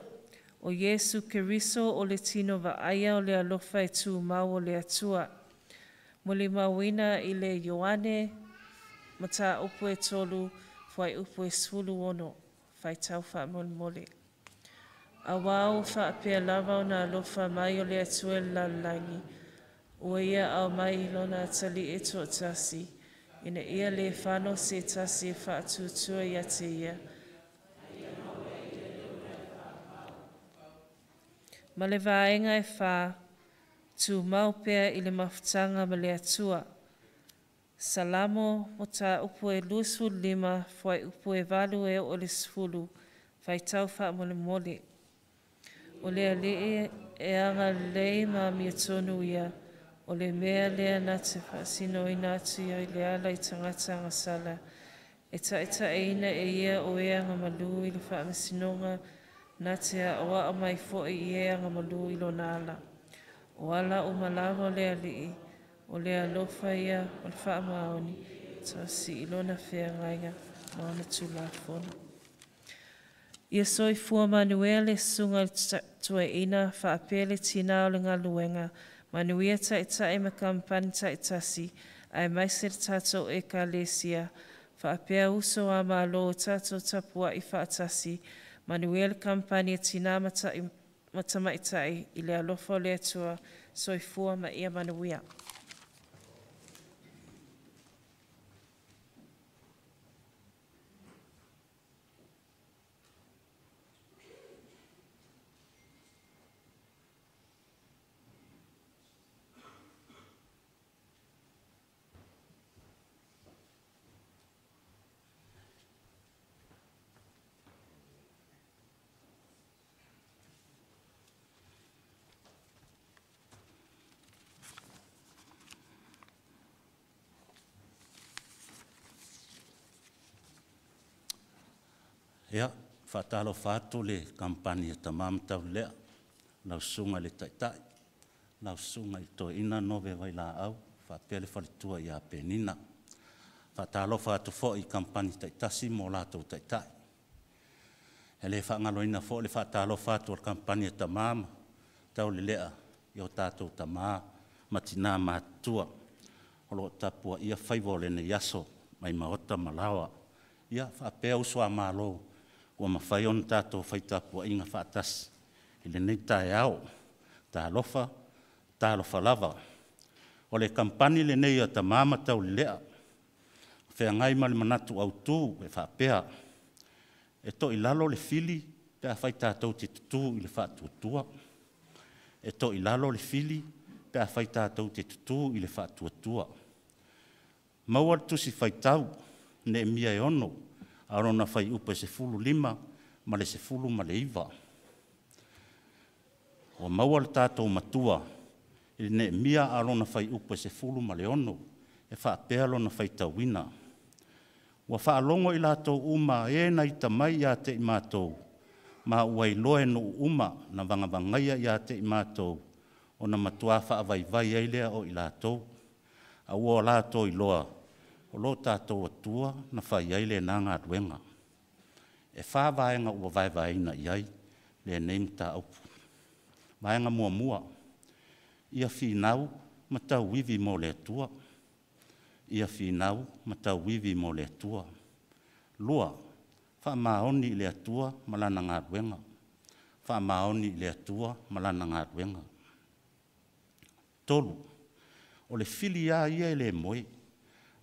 [SPEAKER 4] o Iesu Keriso o le tino vaaia o le alofa e tumau o le Atua. Molimauina i le Ioane mataupu e 3, fuaiupu e 16, faitau faamolemole. Auā ua faapea lava ona alofa mai o le Atua i le lalolagi, ua ia aumai i lona atalii e toatasi, ina ia le fano se tasi e faatuatua ia te ia. Ma le vaega e 4, tumau pea i le mafutaga ma le Atua. Salamo mataupu e 25, fuaiupu e 8 e oo i le 10, faitau faamolemole. O le Alii e agalelei ma amiotonu ia, o le mea lea na te faasinoina atu ia i le ala i tagata agasala, e taitaiina e ia o e agamalu i le faamasinoga, na te aoao mai foi i e agamalu i lona ala. O ala uma lava o le Alii, o le alofa ia o le faamaoni, tausi i lona feagaiga ma ona tulafono. Ia soifua manuia le susuga i le toeaina faapea le tinā o le galuega, manuia taitai ma kamupani taitasi, aemaise le tatou ekalesia, faapea uso a malo o tatou tapuai faatasi, manuia le kamupani a tinā ma tamaitai i le alofa o le Atua, soifua ma ia manuia.
[SPEAKER 5] Ia, faatalofa atu le kamupani a Tama ma Taulelea, lau susuga i le Taitai, lau susuga i le Toeaina Nove Vailaau faapea le faletua ia Penina. Faatalofa atu foi i kamupani taitasi ma o latou taitai. E le faagaloina foi le faatalofa atu a le kamupani a Tama ma Taulelea i o tatou tama ma tina matutua o lo o tapuaia faiva o lenei aso mai maota ma laoa. Ia faapea uso a Malo ua mafai ona tatou fai tapuaiga faatasi i lenei taeao. Talofa, talofa lava. O le kamupani lenei a Tama ma Taulelea, feagai ma le manatu autu e faapea, e toilalo le fili pe afai tatou te tutu i le faatuatua. E toilalo le fili pe afai tatou te tutu i le faatuatua. Maua le tusi faitau Neemia e 6, a o lona fuaiupu e 15 ma le 19. Ua maua le tatou matua i le Neemia a o lona fuaiupu e 16, e faapea lona faitauina. Ua faalogo i latou uma e na ita mai ia te i matou, ma ua iloa e nuu uma na vagavagaia ia te i matou, ona matua faavaivai ai lea o i latou. A ua latou iloa, o lo tatou Atua na fai ai lena galuega. E 4 vaega ua vaevaeina i ai lenei mataupu. Vaega muamua, ia finau ma tauivi mo le Atua. Ia finau ma tauivi mo le Atua. 2, faamaoni i le Atua ma lana galuega. Faamaoni i le Atua ma lana galuega. 3, o le fili lava ia e le moe,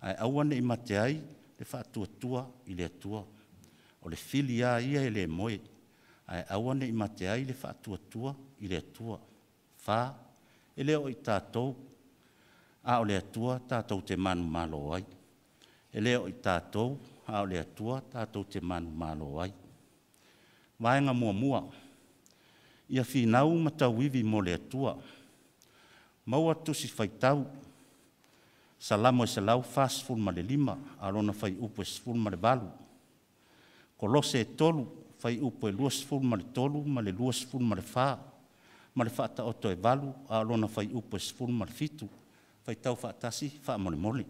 [SPEAKER 5] ae aua ne i mate ai le faatuatua i le Atua. O le fili lava ia e le moe, ae aua ne i mate ai le faatuatua i le Atua. 4, e le o i tatou, a o le Atua tatou te manumalo ai. E le o i tatou, a o le Atua tatou te manumalo ai. Vaega muamua, ia finau ma tauivi mo le Atua. Maua tusi faitau, Salamo e 145, a lona fuaiupu e 18. Kolose e 3, fuaiupu e 23 ma le 24, ma le faataoto e 8, a lona fuaiupu e 17. Faitau faatasi faamolemole.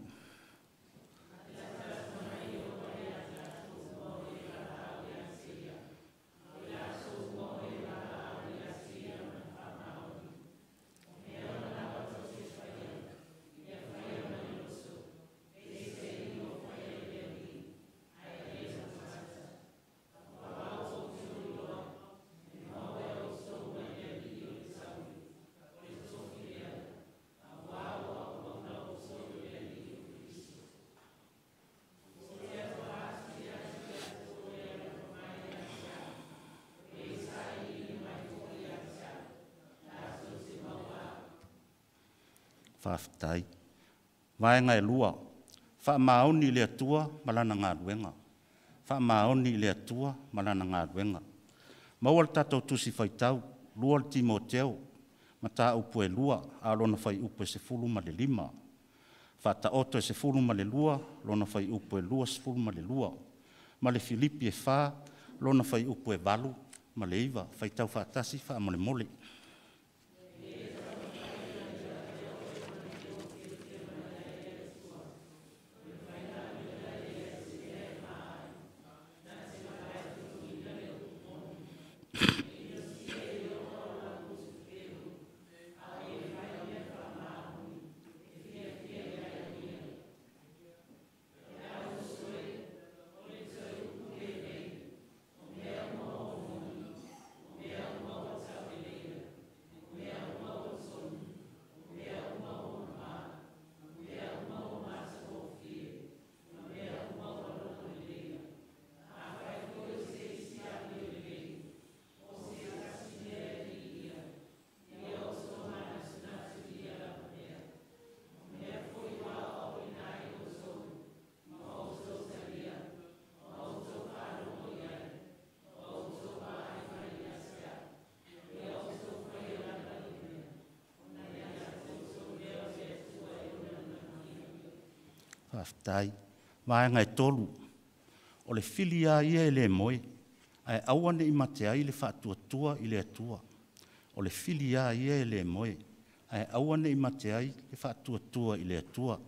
[SPEAKER 5] Faafetai. Vaega e 2, faamaoni i le Atua ma lana galuega. Faamaoni i le Atua ma lana galuega. Maua le tatou tusi faitau, 2 le Timoteo, mataupu e 2, a lona fuaiupu e 15. Faataoto e 12, lona fuaiupu e 22. Ma le Filipi e 4, lona fuaiupu e 8 ma le 9. Faitau faatasi faamolemole. Faafetai. Vaega e 3, o le fili lava ia e le moe, ae aua ne i mate ai le faatuatua i le Atua. O le fili lava ia e le moe, ae aua ne i mate ai le faatuatua i le Atua.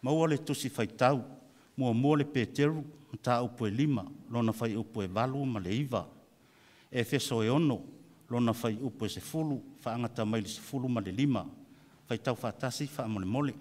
[SPEAKER 5] Maua le tusi faitau, muamua le Peteru, mataupu e 5, lona fuaiupu e 8 ma le 9. Efeso e 6, lona fuaiupu e 10, faagata mai le 15. Faitau faatasi faamolemole.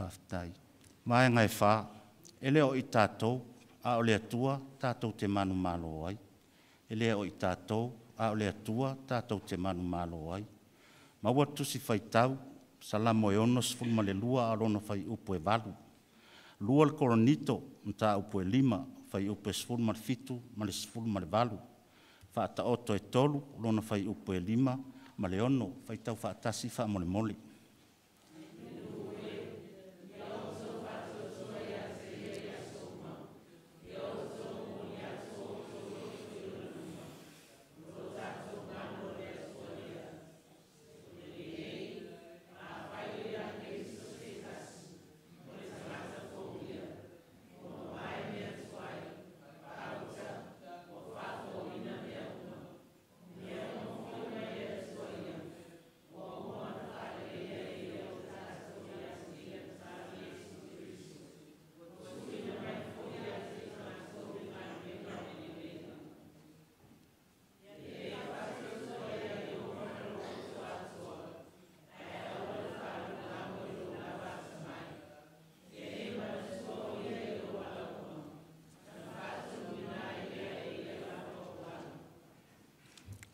[SPEAKER 5] Faafetai. Vaega e 4, e le o i tatou, a o le Atua tatou te manumalo ai. E le o i tatou, a o le Atua tatou te manumalo ai. Maua tusi faitau, Salamo e 62 a o lona fuaiupu e 8. 2 le Korinito, mataupu e 5, fuaiupu e 17 ma le 18. Faataoto e 3, lona fuaiupu e 5 ma le 6. Faitau faatasi faamolemole.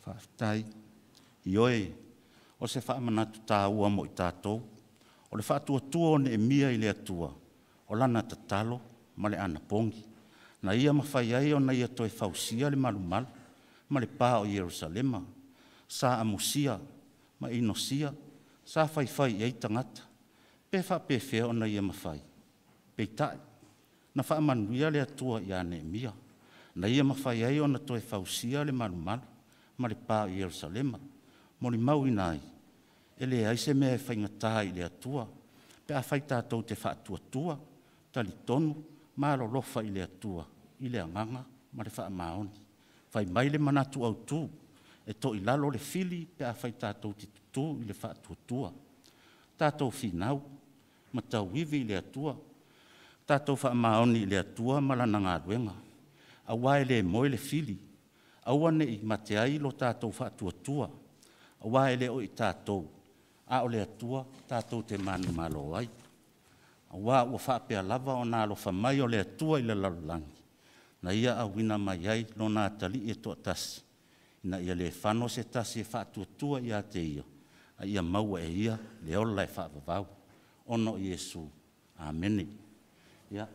[SPEAKER 5] Faafetai. Ioe, o se faamanatu tāua mo i tātou, o le faatuatua o Neemia i le Atua, o lana tatalo ma le anapogi. Na ia mafai ai ona ia toe fausia le malumalu ma le pā o Ierusalema, sa amusia ma inosia, sa faifai i ai tagata, pe faapefea ona ia mafai. Peitai, na faamanuia le Atua ia Neemia, na ia mafai ai ona toe fausia le malumalu ma le pā o Ierusalema. Molimauina ai, e leai se mea e faigata i le Atua, pe afai tatou te faatuatua, talitonu ma alolofa i le Atua, i le agaga ma le faamaoni. Fai mai le manatu autu, e toilalo le fili pe afai tatou te tutu i le faatuatua. Tatou finau, ma tauivi i le Atua, tatou faamaoni i le Atua ma lana galuega. Aua e le moe le fili, aua ne i mate ai lo tatou faatuatua, aua e le o i tatou, a o le Atua tatou te manumalo ai. Aua ua faapea lava ona alofa mai o le Atua i le lalolagi, na ia auina mai ai lona atalii e toatasi, ina ia le fano se tasi e faatuatua ia te ia, a ia maua e ia le ola e faavavau. Ona o Iesu. Amene. Ia,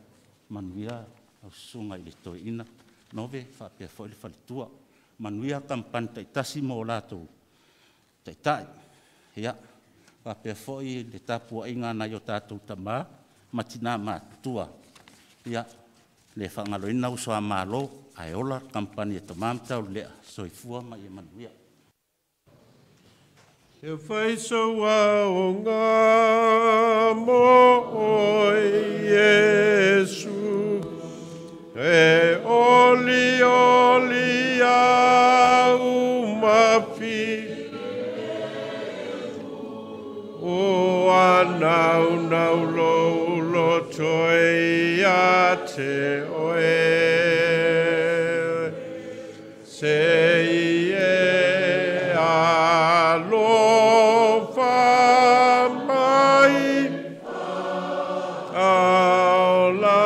[SPEAKER 5] manuia lau susuga i le toeaina, Nove faapea foi le faletua. Manuia kampani taitasi mo latou taitai. Ia, faapea foi le tapuaiga a nai o tatou tama ma tina matutua. Ia, le faagaloina uso a Malo, ae ola kampani e Tama ma Taulelea, soifua ma ia manuia.
[SPEAKER 1] E fai soua o ngā mo oe Iesu, e oli oli au mafi, o anau nau lo lo toi a te oe, se e alofa mai, aola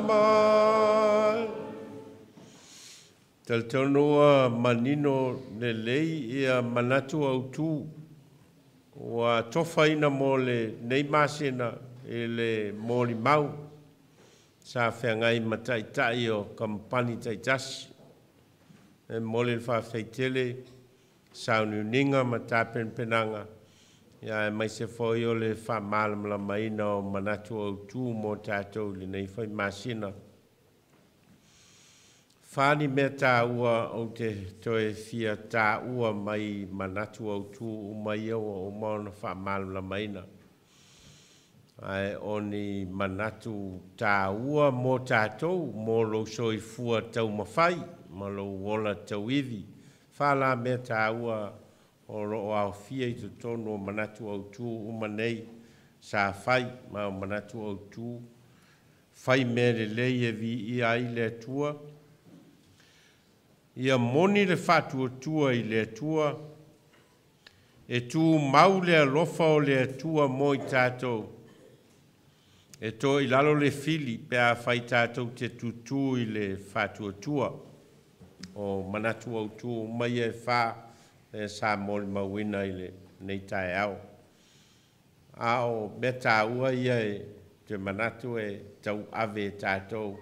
[SPEAKER 1] mai. Talitonua manino lelei ia manatu autu ua tofaina mo le nei masina i le molimau sa feagai ma taitai o kampani taitasi. E momoli le faafetai sauniuniga ma tapenapenaga ia aemaise foi o le faamalamalamaina o manatu autu mo tatou i lenei foi masina. Fani mea tāua o te toe fia tāua mai manatu autu uma ia ua uma ona faamalamalamaina. Ae o ni manatu tāua mo tatou, mo lou soifua taumafai, ma lou ola tauivi. Whala mea tāua o loo aofia i totonu o manatu autu uma nei, sa fai ma o manatu autu, fai mea lelei e vi ia ai le Atua, ia moni le faatuatua i le Atua, e tu mau le alofa o le Atua mo i tātou, E to i lalo le fili pe afai tatou te tutū i le faatuatua. O manatu autū uma ia e fa lea sa molimauina i lenei taeao. A o mea taua ia e te manatu e tauave e tatou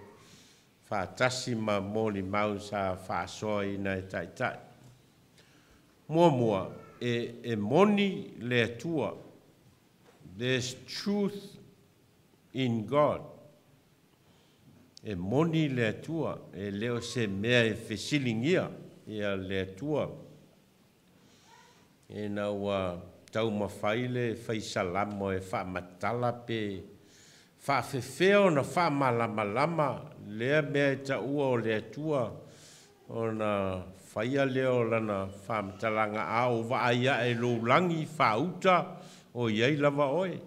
[SPEAKER 1] faatasi ma molimau sa faasoaina e taitai. Muamua, e moni le Atua. There's truth in God. E moni le Atua, e le o se mea e fesiligia ia le Atua. Ina ua taumafai le faisalamo e faamatala pe faafefea ona faamalamalama lea mea e taua o le Atua ona faia lea o lana faamatalaga a o vaai ae lou lagi faauta o i ai lava oe.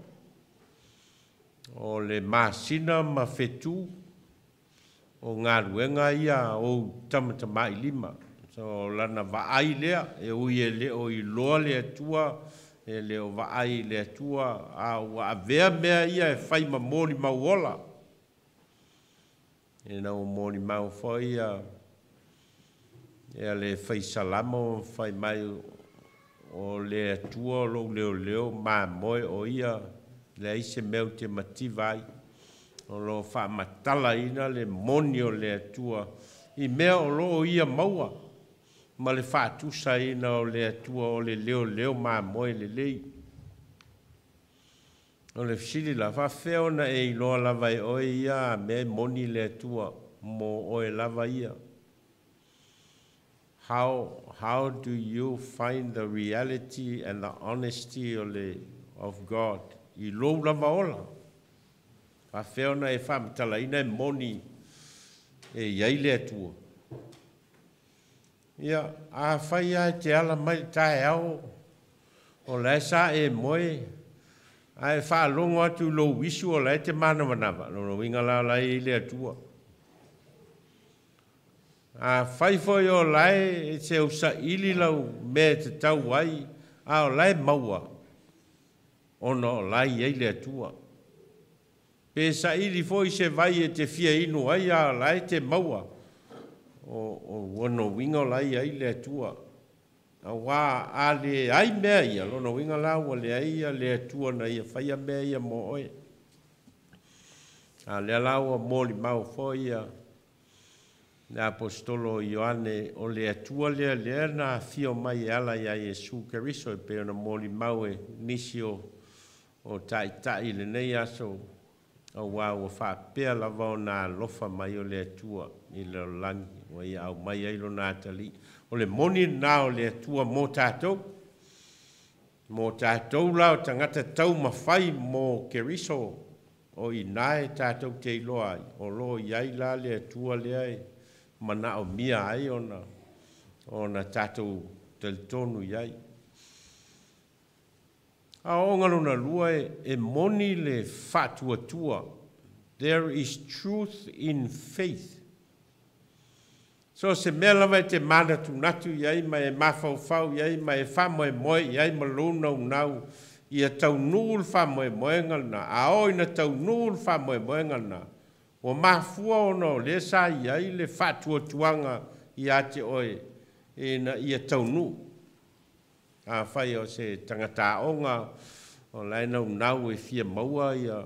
[SPEAKER 1] O le masina ma fetu o galuega ia ou tamatamailima. So lana vaai lea e ui e le o iloa le Atua, e le o vaai le Atua, a ua avea mea ia e fai ma molimau ola. Ina ua molimau foi ia ia le faisalamo fai mai o le Atua o lou leoleo mamoe o ia leai se mea ou te mativa ai. O lo faamatalaina le moni o le Atua i mea o lo o ia maua ma le faatusaina o le Atua o le leoleo mamoe lelei. O le fesili la, faafefea ona e iloa lava e oe ia mea e moni le Atua mo oe lava ia? How do you find the reality and the honesty of God i lou lava ola? Faafefea ona e faamatalaina e moni e i ai le Atua? Ia, afai lava e te ala mai le taeao, o la e sa e moe, ae faalogo atu i lou uisu o la e te manavanava, lona uiga la o la e i ai le Atua. Afai foi o la e te ausaili lau mea e tatau ai, a o la e maua, ona o la e i ai le Atua. Pe saili foi se vai e te fia inu ai, a o la e te maua, o lona uiga o la e i ai le Atua. Auā a leai mea ia, lona uiga la ua leai ia le Atua na ia faia mea ia mo oe. A lea la ua molimau foi ia le aposetolo o Ioane o le Atua lea lea na afio mai e ala iā Iesu Keriso e pei ona molimau e nisi o taitai i lenei aso auā ua faapea lava ona alofa mai o le Atua i le lalolagi ua ia aumai ai lona atalii. O le moni lena o le Atua mo tatou. Mo tatou la o tagata taumafai mo Keriso o i ina e tatou te iloa ai, o lo o i ai la le Atua lea e manaomia ai ona tatou talitonu i ai. A o lona lua e moni le faatuatua. There is truth in faith. So se mea lava e te manatunatu i ai ma e mafaufau i ai ma e faamoemoe i ai ma lou naunau ia taunuu le faamoemoega lena, a oo ina taunuu le faamoemoega lena, ua mafua ona o lea sa i ai le faatuatuaga ia te oe ina ia taunuu. Afai o se tagata aoga o la e naunau e fia maua ia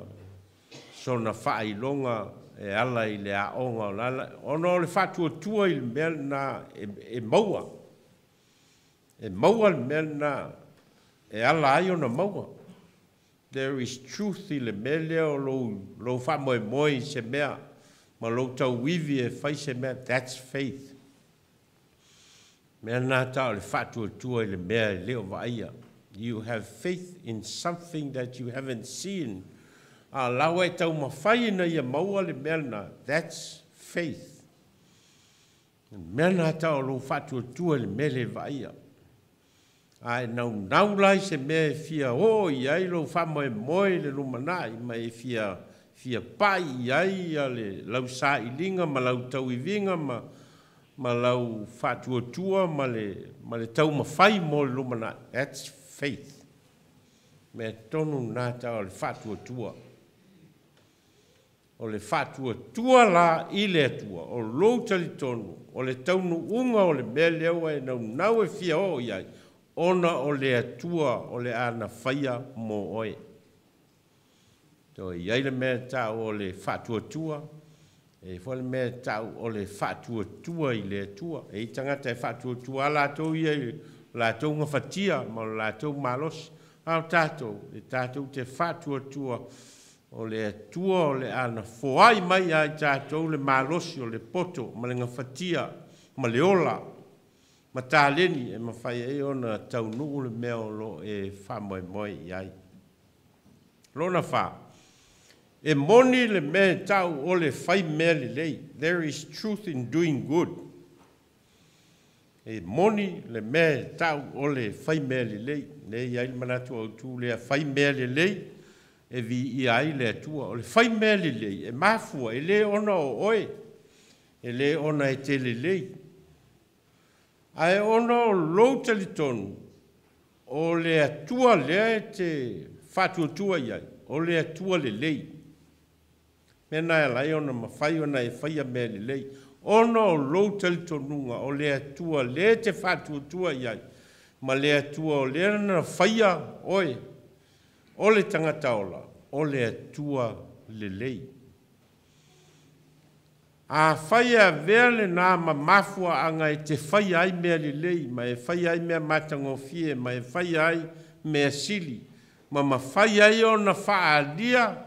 [SPEAKER 1] sona faailoga e ala i le aoga o la ona o le faatuatua i le mea lena e maua. E maua le mea lena e ala ai ona maua. There is truth i le mea lea o lou faamoemoe i se mea ma lou tauivi e fai se mea. That's faith. Mea lena ta o le faatuatua i le mea e le o vaaia. You have faith in something that you haven't seen. A la ua e taumafai ina ia maua le mea lena. That's faith. Mea lena ta o lou faatuatua i le mea le vaaia. A e naunau la i se mea e fia oo i ai lou faamoemoe i le lumanai ma e fia pai i ai ia le lau sailiga ma lau tauiviga ma lau faatuatua ma le taumafai mo le lumanai. That's faith. Mea tonu lena ta o le faatuatua. O le faatuatua la i le Atua, o lou talitonu, o le taunuuga o le mea lea ua e naunau e fia oo i ai, ona o le Atua o le a na faia mo oe. Toe i ai le mea tau o le faatuatua, e foi le mea tau o le faatuatua i le Atua. E i tagata e faatuatua a latou ia i latou gafatia ma o latou malosi. A o tatou, e tatou te faatuatua o le Atua o le a na foai mai ai tatou le malosi o le poto ma le gafatia ma le ola ma taleni e mafai ai ona taunuu le mea o lo e faamoemoe i ai. Lona fa, e moni le mea tau o le fai mea lelei. There is truth in doing good. E moni le mea tau o le fai mea lelei. Le i ai le manatu au tu lea fai mea lelei, e vi ia ai le Atua. O le fai mea lelei, e mafua, e le ona o oe, e le ona e te lelei. Ae ona o lou talitonu, o le Atua lea e te faatuatua i ai, o le Atua lelei. Mea na e lai ona mafai ona e faia mea lelei. Ona o lou talitonuga, o le Atua lea te faatuatua i ai, ma le Atua o lea na faia oe, o le tagata ola, o le Atua lelei. A fai a vea le nā ma mafua anga e te fai ai mea lelei, ma e fai ai mea matagofie, ma e fai ai mea sili, ma mafai ai ona faalia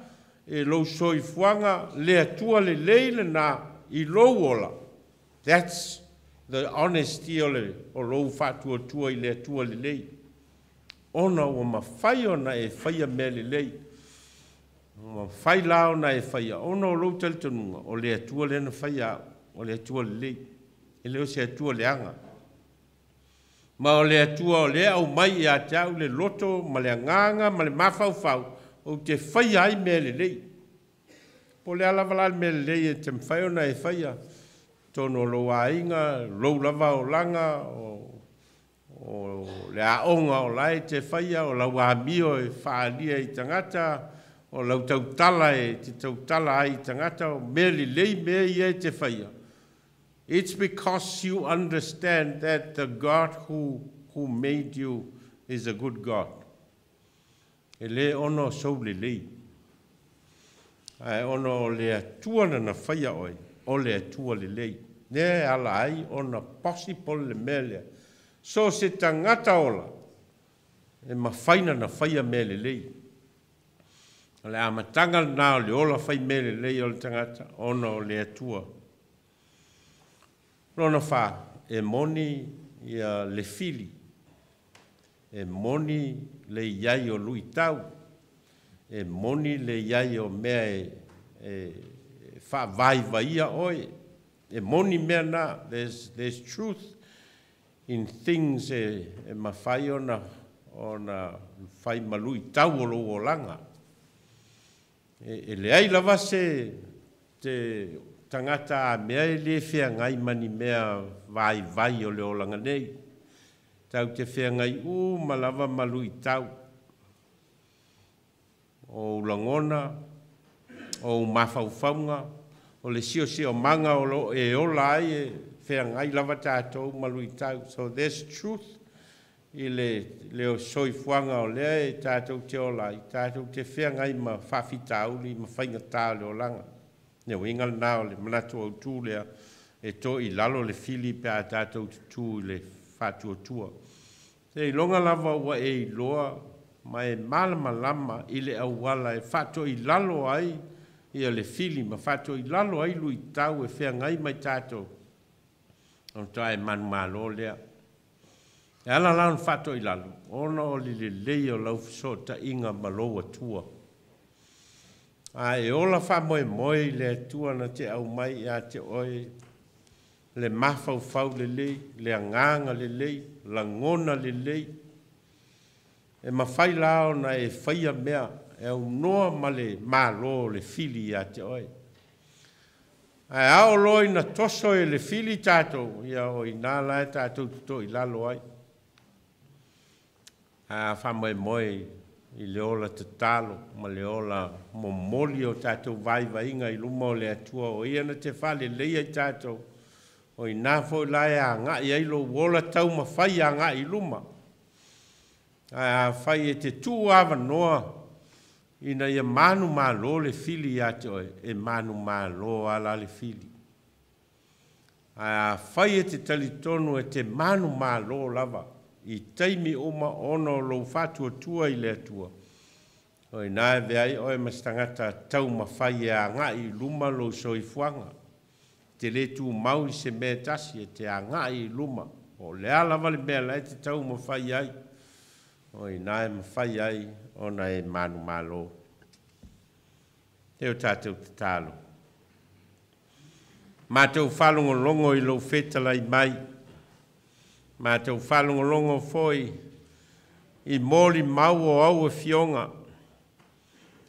[SPEAKER 1] e lou soifuaga le Atua lelei le nā i lou ola. That's the honesty o le o lou faatuatua i le Atua lelei. Ona ua mafai ona e faia mea lelei. Ua mafai la ona e faia, ona o lou talitonuga, o le Atua lea na faia au, o le Atua lelei, e le o se Atua leaga. Ma o le Atua o lea au mai ia te au le loto ma le agaga ma le mafaufau, ou te faia ai mea lelei. Po le ala lava la le mea lelei e te mafai ona e faia, tonu o lou aiga, lou lava olaga, o le aoga o la e te faia, o lau amio e faalia i tagata, o lau tautala e te tautala ai i tagata, o mea lelei mea ia e te faia. It's because you understand that the God who made you is a good God. E le ono o sou lelei. Ae ono o le Atua na na faia oe, o le Atua lelei. Ne ala ai ona possible le mea lea. So se tagata ola, e mafaina na faia mea lelei. O le amataga lena o le ola fai mea lelei o le tagata, ona o le Atua. Lona fa, e moni ia le fili, e moni le iai o luitau, e moni le iai o mea e faavaivaia oe, e moni mea na. There's truth in things e mafai ona fai ma luitau o lou olaga. E leai lava se te tagata a mea e le feagai ma ni mea vaivai o le olaga nei. Tau te feagai uma lava ma luitau. O ulagona, o mafaufauga, o le siosiomaga o lo e ola ai e feagai lava tatou ma luitau. So there's truth i le o soifuaga o lea e tatou te ola ai, tatou te feagai ma faafitauli ma faigata o le olaga. Ne uiga lena o le manatu autu lea e to i lalo le fili pe a tatou tutu i le faatuatua. Se iloga lava ua e iloa ma e malamalama i le auala e faato'i lalo ai ia le fili ma faato'i lalo ai luitau e feagai mai tatou. O toa e manumalo lea. E ala la ona faato'i lalo, ona o le lelei o lau fesootaiga ma lou Atua. A e ola faamoemoe i le Atua na te aumai ia te oe le mafaufau lelei, le agaga lelei, lagona lelei. E mafai la ona e faia mea e aunoa ma le malo o le fili ia te oe. Ae ao loa ina toso e le fili tatou, ia o ina la e tatou toto i lalo ai. A faamoemoe i le ola tatalo ma le ola momoli o tātou vaivaiga i luma o le Atua o ia na te faaleleia i tātou o inā foi la e aga'i ai lou ola taumafai aga'i i luma. Ae afai e te tuu avanoa ina ia manumalo le fili iā te oe, e manumalo ala le fili. Ae afai e te talitonu e te manumalo lava i taimi uma ona o lou faatuatua i le Atua, o inā e avea ai oe ma se tagata taumafai e aga'i i luma lou soifuaga. Te lē tumau i se mea e tasi, e te aga'i i luma. Po o le a lava le mea la e te taumafai ai, o inā e mafai ai ona e manumalo. E o tātou tatalo. Matou faalogologo i lou fetalai mai, matou faalogologo foi i molimau o au afioga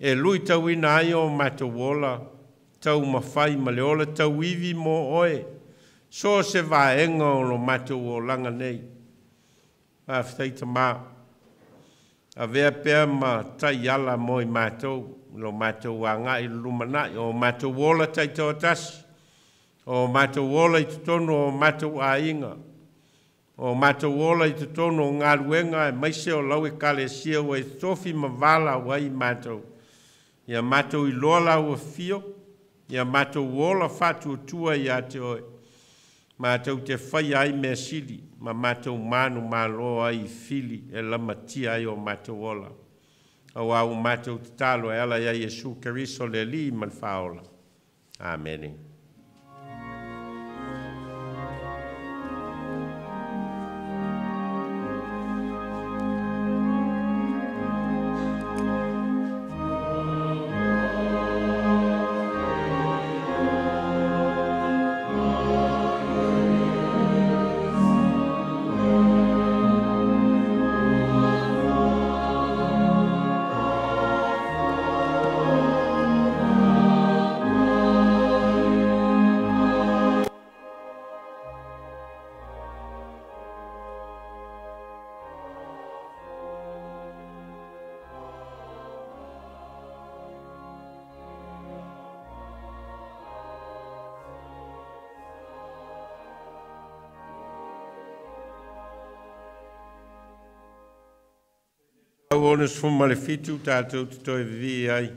[SPEAKER 1] e luitauina ai o matou ola taumafai ma le ola tauivi mo oe, so o se vaega o lo matou olaga nei. Faafetai Tamā, avea pea ma taiala mo i matou, lo matou aga'i i le lumanai, o matou ola taitoatasi, o matou ola i totonu o matou aiga, o matou ola i totonu o galuega aemaise o lau Ekalesia ua e tofi ma valaau ai matou. Ia matou iloa lau afio, ia matou ola faatuatua iā te oe, matou te faia ai mea sili ma matou manumalo ai i fili e lamatia ai o matou ola. Auā ua matou tatalo e ala iā Iesu Keriso le Alii ma le Faaola. Amene. 67 tātou te toe vivii ai.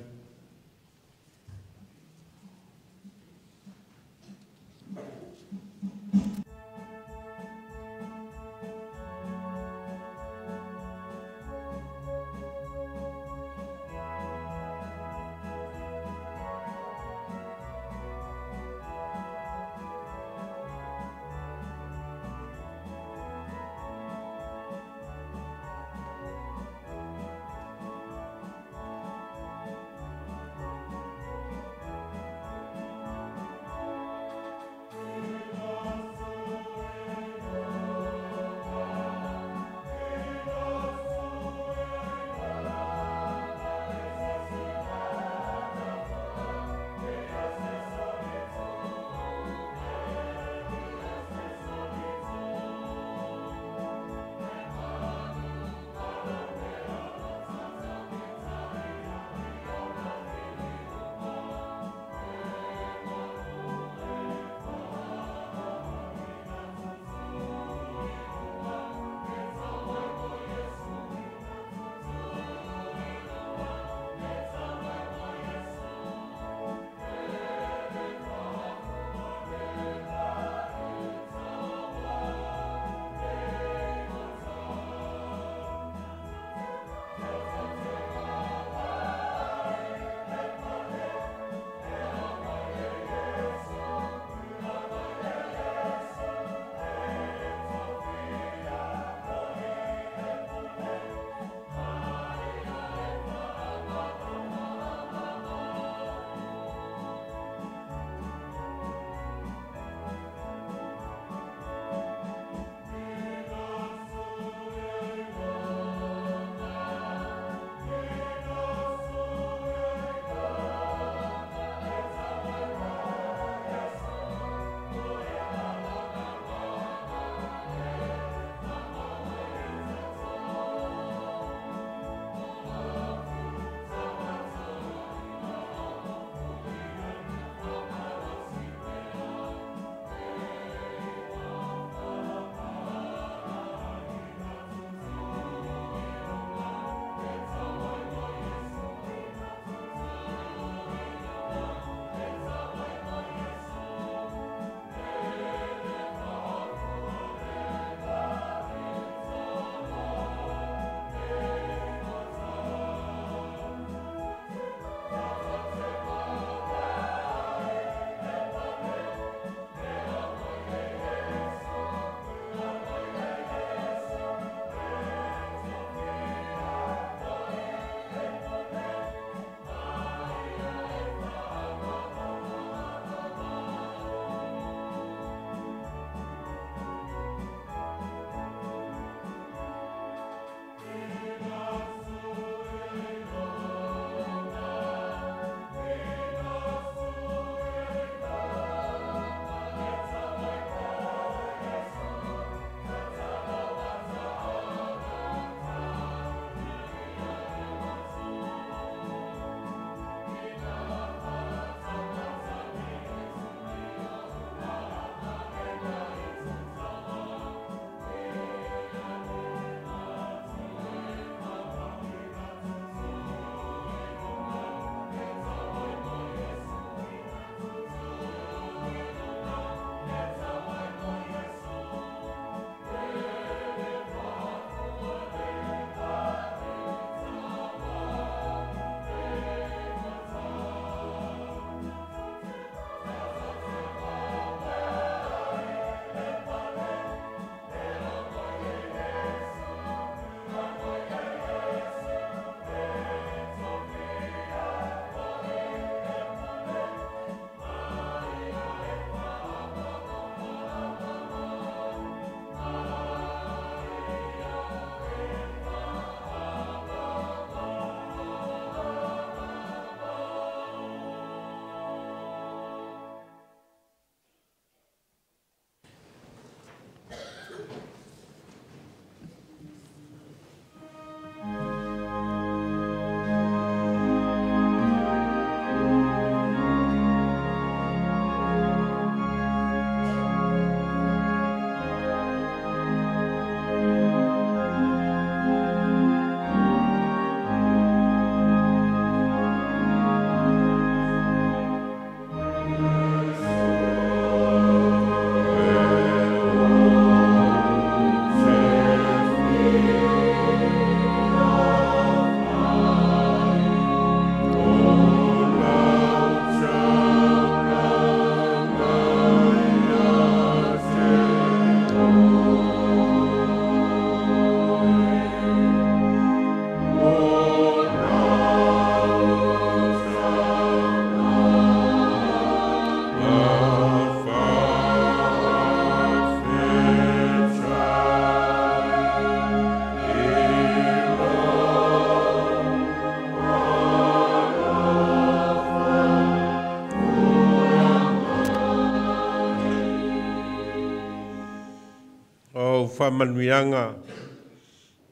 [SPEAKER 1] O whamanuianga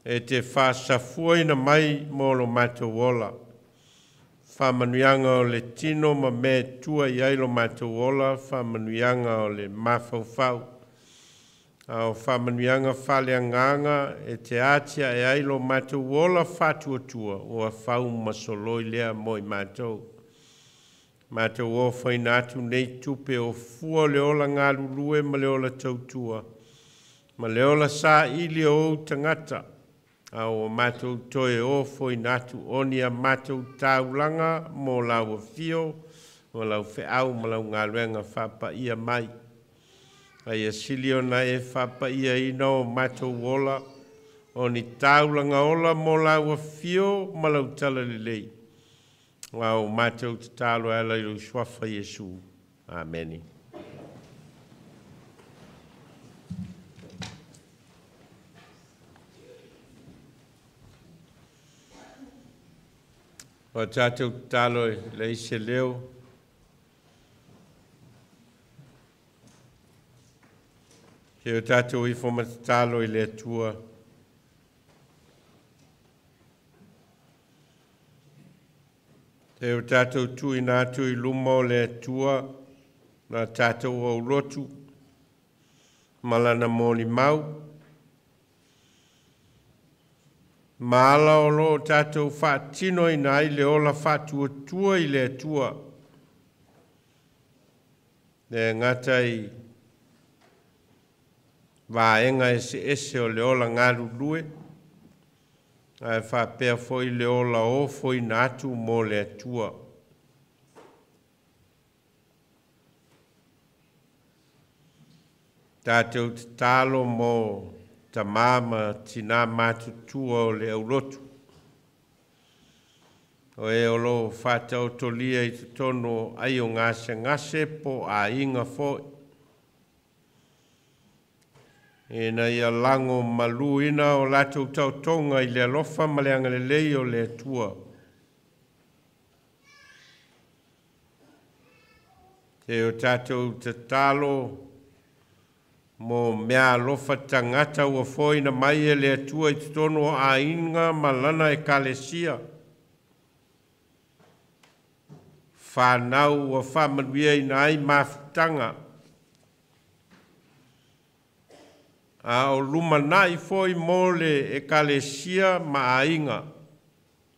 [SPEAKER 1] e te whaasafuaina mai mo lo matou ola. Whamanuianga o le tino ma me tua i ai lo matou ola, whamanuianga o le mafaufau. A o whamanuianga whaleanganga e te atia e ai lo matou ola whatuatua o a whau masoloi lea mo i matou. Matou o whaina atu nei tupe o fua le ola ngalulue ma le ola tautua. Ma le ola sa ili o tangata. A o matou toe o foina atu oni a matou taulanga mo lau fio, mo lau wheau ma lau ngaluenga whapaia mai. Ai a silio na e whapaia ina o matou ola, o ni taulanga ola mo lau fio ma lau tala lelei. Wa o matou te talo ala i suafa Iesu. Ameni. O tātou talo e leise leo. Ke o tātou ifo matatalo i le Atua. Te o tātou tuina atu i luma o le Atua, nā tātou au lotu, malana mōli mau. Maala o lo tātou whaatino i nā i le ola whaatuatua i le Atua. Le ngata i vaenga e se ese o le ola ngalulue, ae whaapea foi le ola ofo i nā atu mō le Atua. Tātou te talo mō tamama tina matutua o le aulotu. O e o lo whātautolia i te tono ai o ngase ngase po a inga foi. E na ia lango maluina o lātou tautonga i le alofa ma le angalelei o le Atua. Te o tātou te talo mo mea alofa tangata ua foina mai e le Atua i te tono o ainga malana e kalesia. Whanau ua whamanuia ina ai mafutanga. A o lumanai foi mo le e kalesia ma ainga.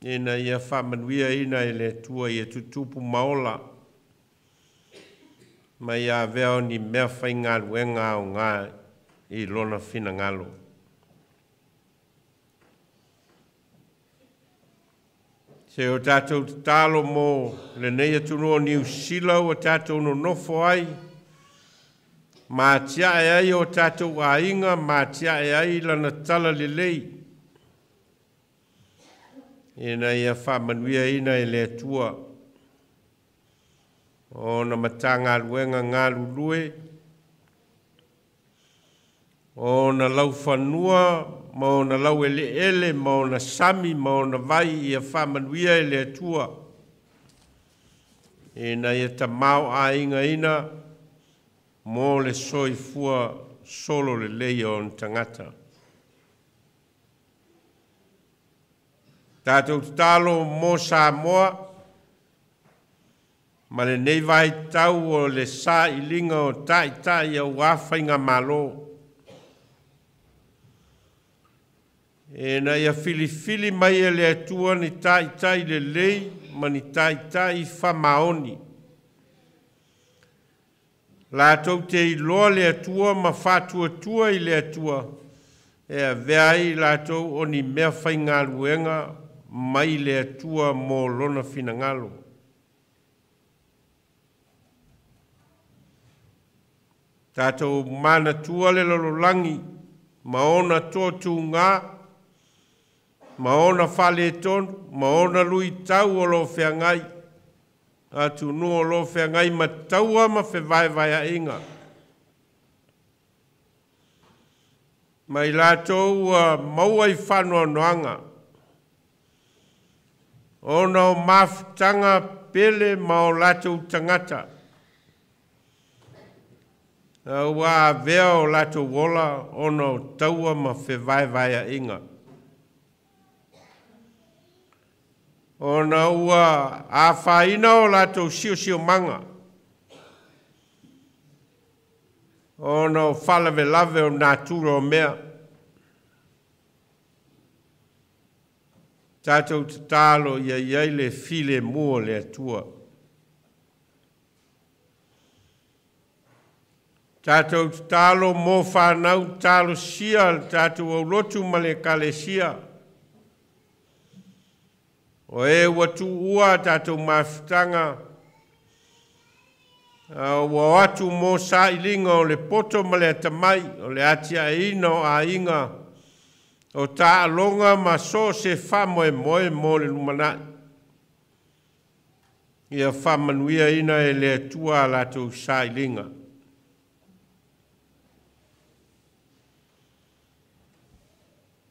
[SPEAKER 1] Ina ia whamanuia ina e le Atua i e tutupu maola. Mai a veo ni mea whaingaluenga o ngā i lona finangalo. Se o tātou te talo mō le nei atunoa Niu Sila o tātou no nofo ai, mā tia e ai o tātou ainga, mā tia e ai lana tala lelei. Ina ia whamanuia ina e le Atua. O na matanga luenga ngalulue, o na laufanua, ma o na lau ele ele, ma o na sami, ma o na vai ia whamanuia e le Atua. E na ia tamau a inga ina, mō le soifua solo le leia o tangata. Tātou talo mō Samoa, ma le nei vai tau o le sa i linga o taitai au awhainga malo. E na ia filifili mai e le Atua ni taitai le lei ma ni taitai whamaoni. Lātou te iloa le Atua ma whatuatua i le Atua. E a vea ai lātou o ni mea whaingaluenga mai le Atua mō lona finangalo. Tātou manatua le lololangi, ma ona tō ngā, ma ona whale tonu, ma ona lui tau o lo whiangai, atu nua o lo whiangai ma taua ma whewai a inga. Mai lātou ua maua i whanua noanga, ona o mafutanga pele ma o lātou tangata. Ua avea o latou ola ona o taua ma fevaevaeaʻiga. Ona ua afaina o latou siosiomaga. Ona o faalavelave o natura o mea. Tatou tatalo ia i ai le filemu o le Atua. Tatou tatalo mo whanau talosia le tatou aulotu ma le ekalesia. O e ua tuua tatou mafutaga, ua o atu mo sailiga o le poto ma le atamai, o le atiaeina o aiga, o taaloga ma so se faamoemoe mo le lumanai. Ia faamanuiaina e le Atua a latou sailiga.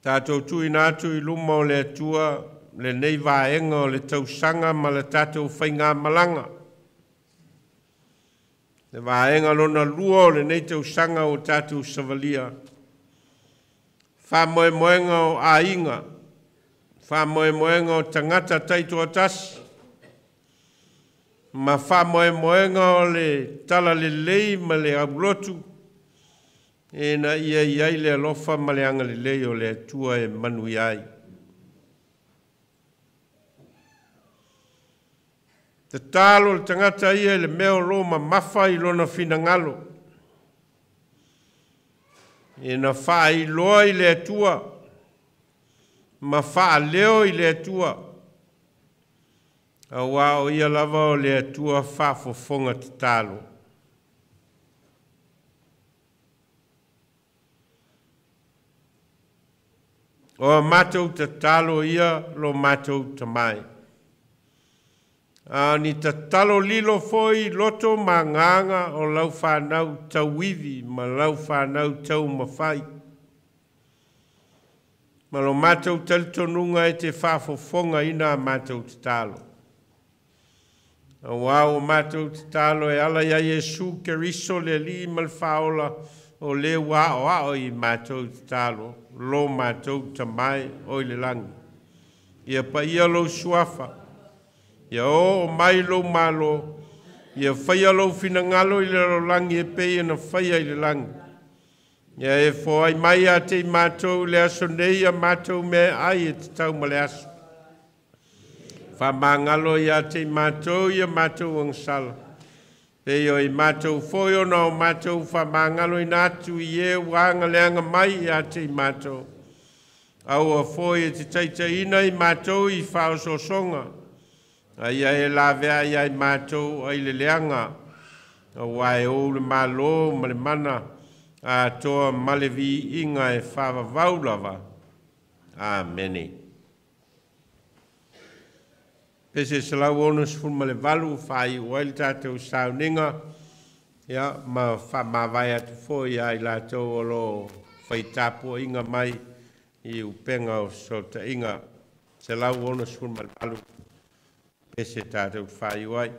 [SPEAKER 1] Tatou tuuina atu i luma o le Atua lenei vaega o le tausaga ma le tatou faigamalaga. Le vaega lona lua o lenei tausaga o tatou savalia. Faamoemoega o aiga, faamoemoega o tagata taitoatasi, ma faamoemoega o le talalelei ma le aulotu, ina ia i ai le alofa ma le agalelei o le Atua e manuia ai. Tatalo le tagata ia i le mea o lo mamafa i lona finagalo. Ina faailoa i le Atua ma faaleo i le Atua. Auā o ia lava o le Atua faafofoga tatalo. O a matou tatalo ia lo matou tamai. A ni tatalo lilo foi loto ma agaga o lau whanau tauivi ma lau whanau taumafai. Ma lo matou talitonuga e te faafofogaina a matou tatalo. Auā o matou tatalo e ala ia Iesu Keriso le Alii ma le Faaola o le ua aoao i matou tatalo, lo matou tamai o i le lagi. Ia paia lou suafa, ia oo mai lou malo, ia faia lou finagalo i le lalolagi e pei ona faia i le lagi. Ia e foai mai ia te i matou le aso nei a matou meaai e tatau ma le aso. Faamagalo ia te i matou ia matou agasala. Pei o i matou foi ona o matou faamagaloina atu i e ua agaleaga mai ia te i matou. Aua foi e te taitaiina i matou i faaosoosoga. A ia e laveai ia i matou ai le leaga. Auā e ou le malo ma le mana atoa ma le viiga e faavavau lava. Amene. Pese 168 faaiu ai le tatou sauniga, ia ma faamavae atu foi ia i latou o lo o faitapuaiga mai i upega o fesootaiga. 168 pese tatou faaiu ai.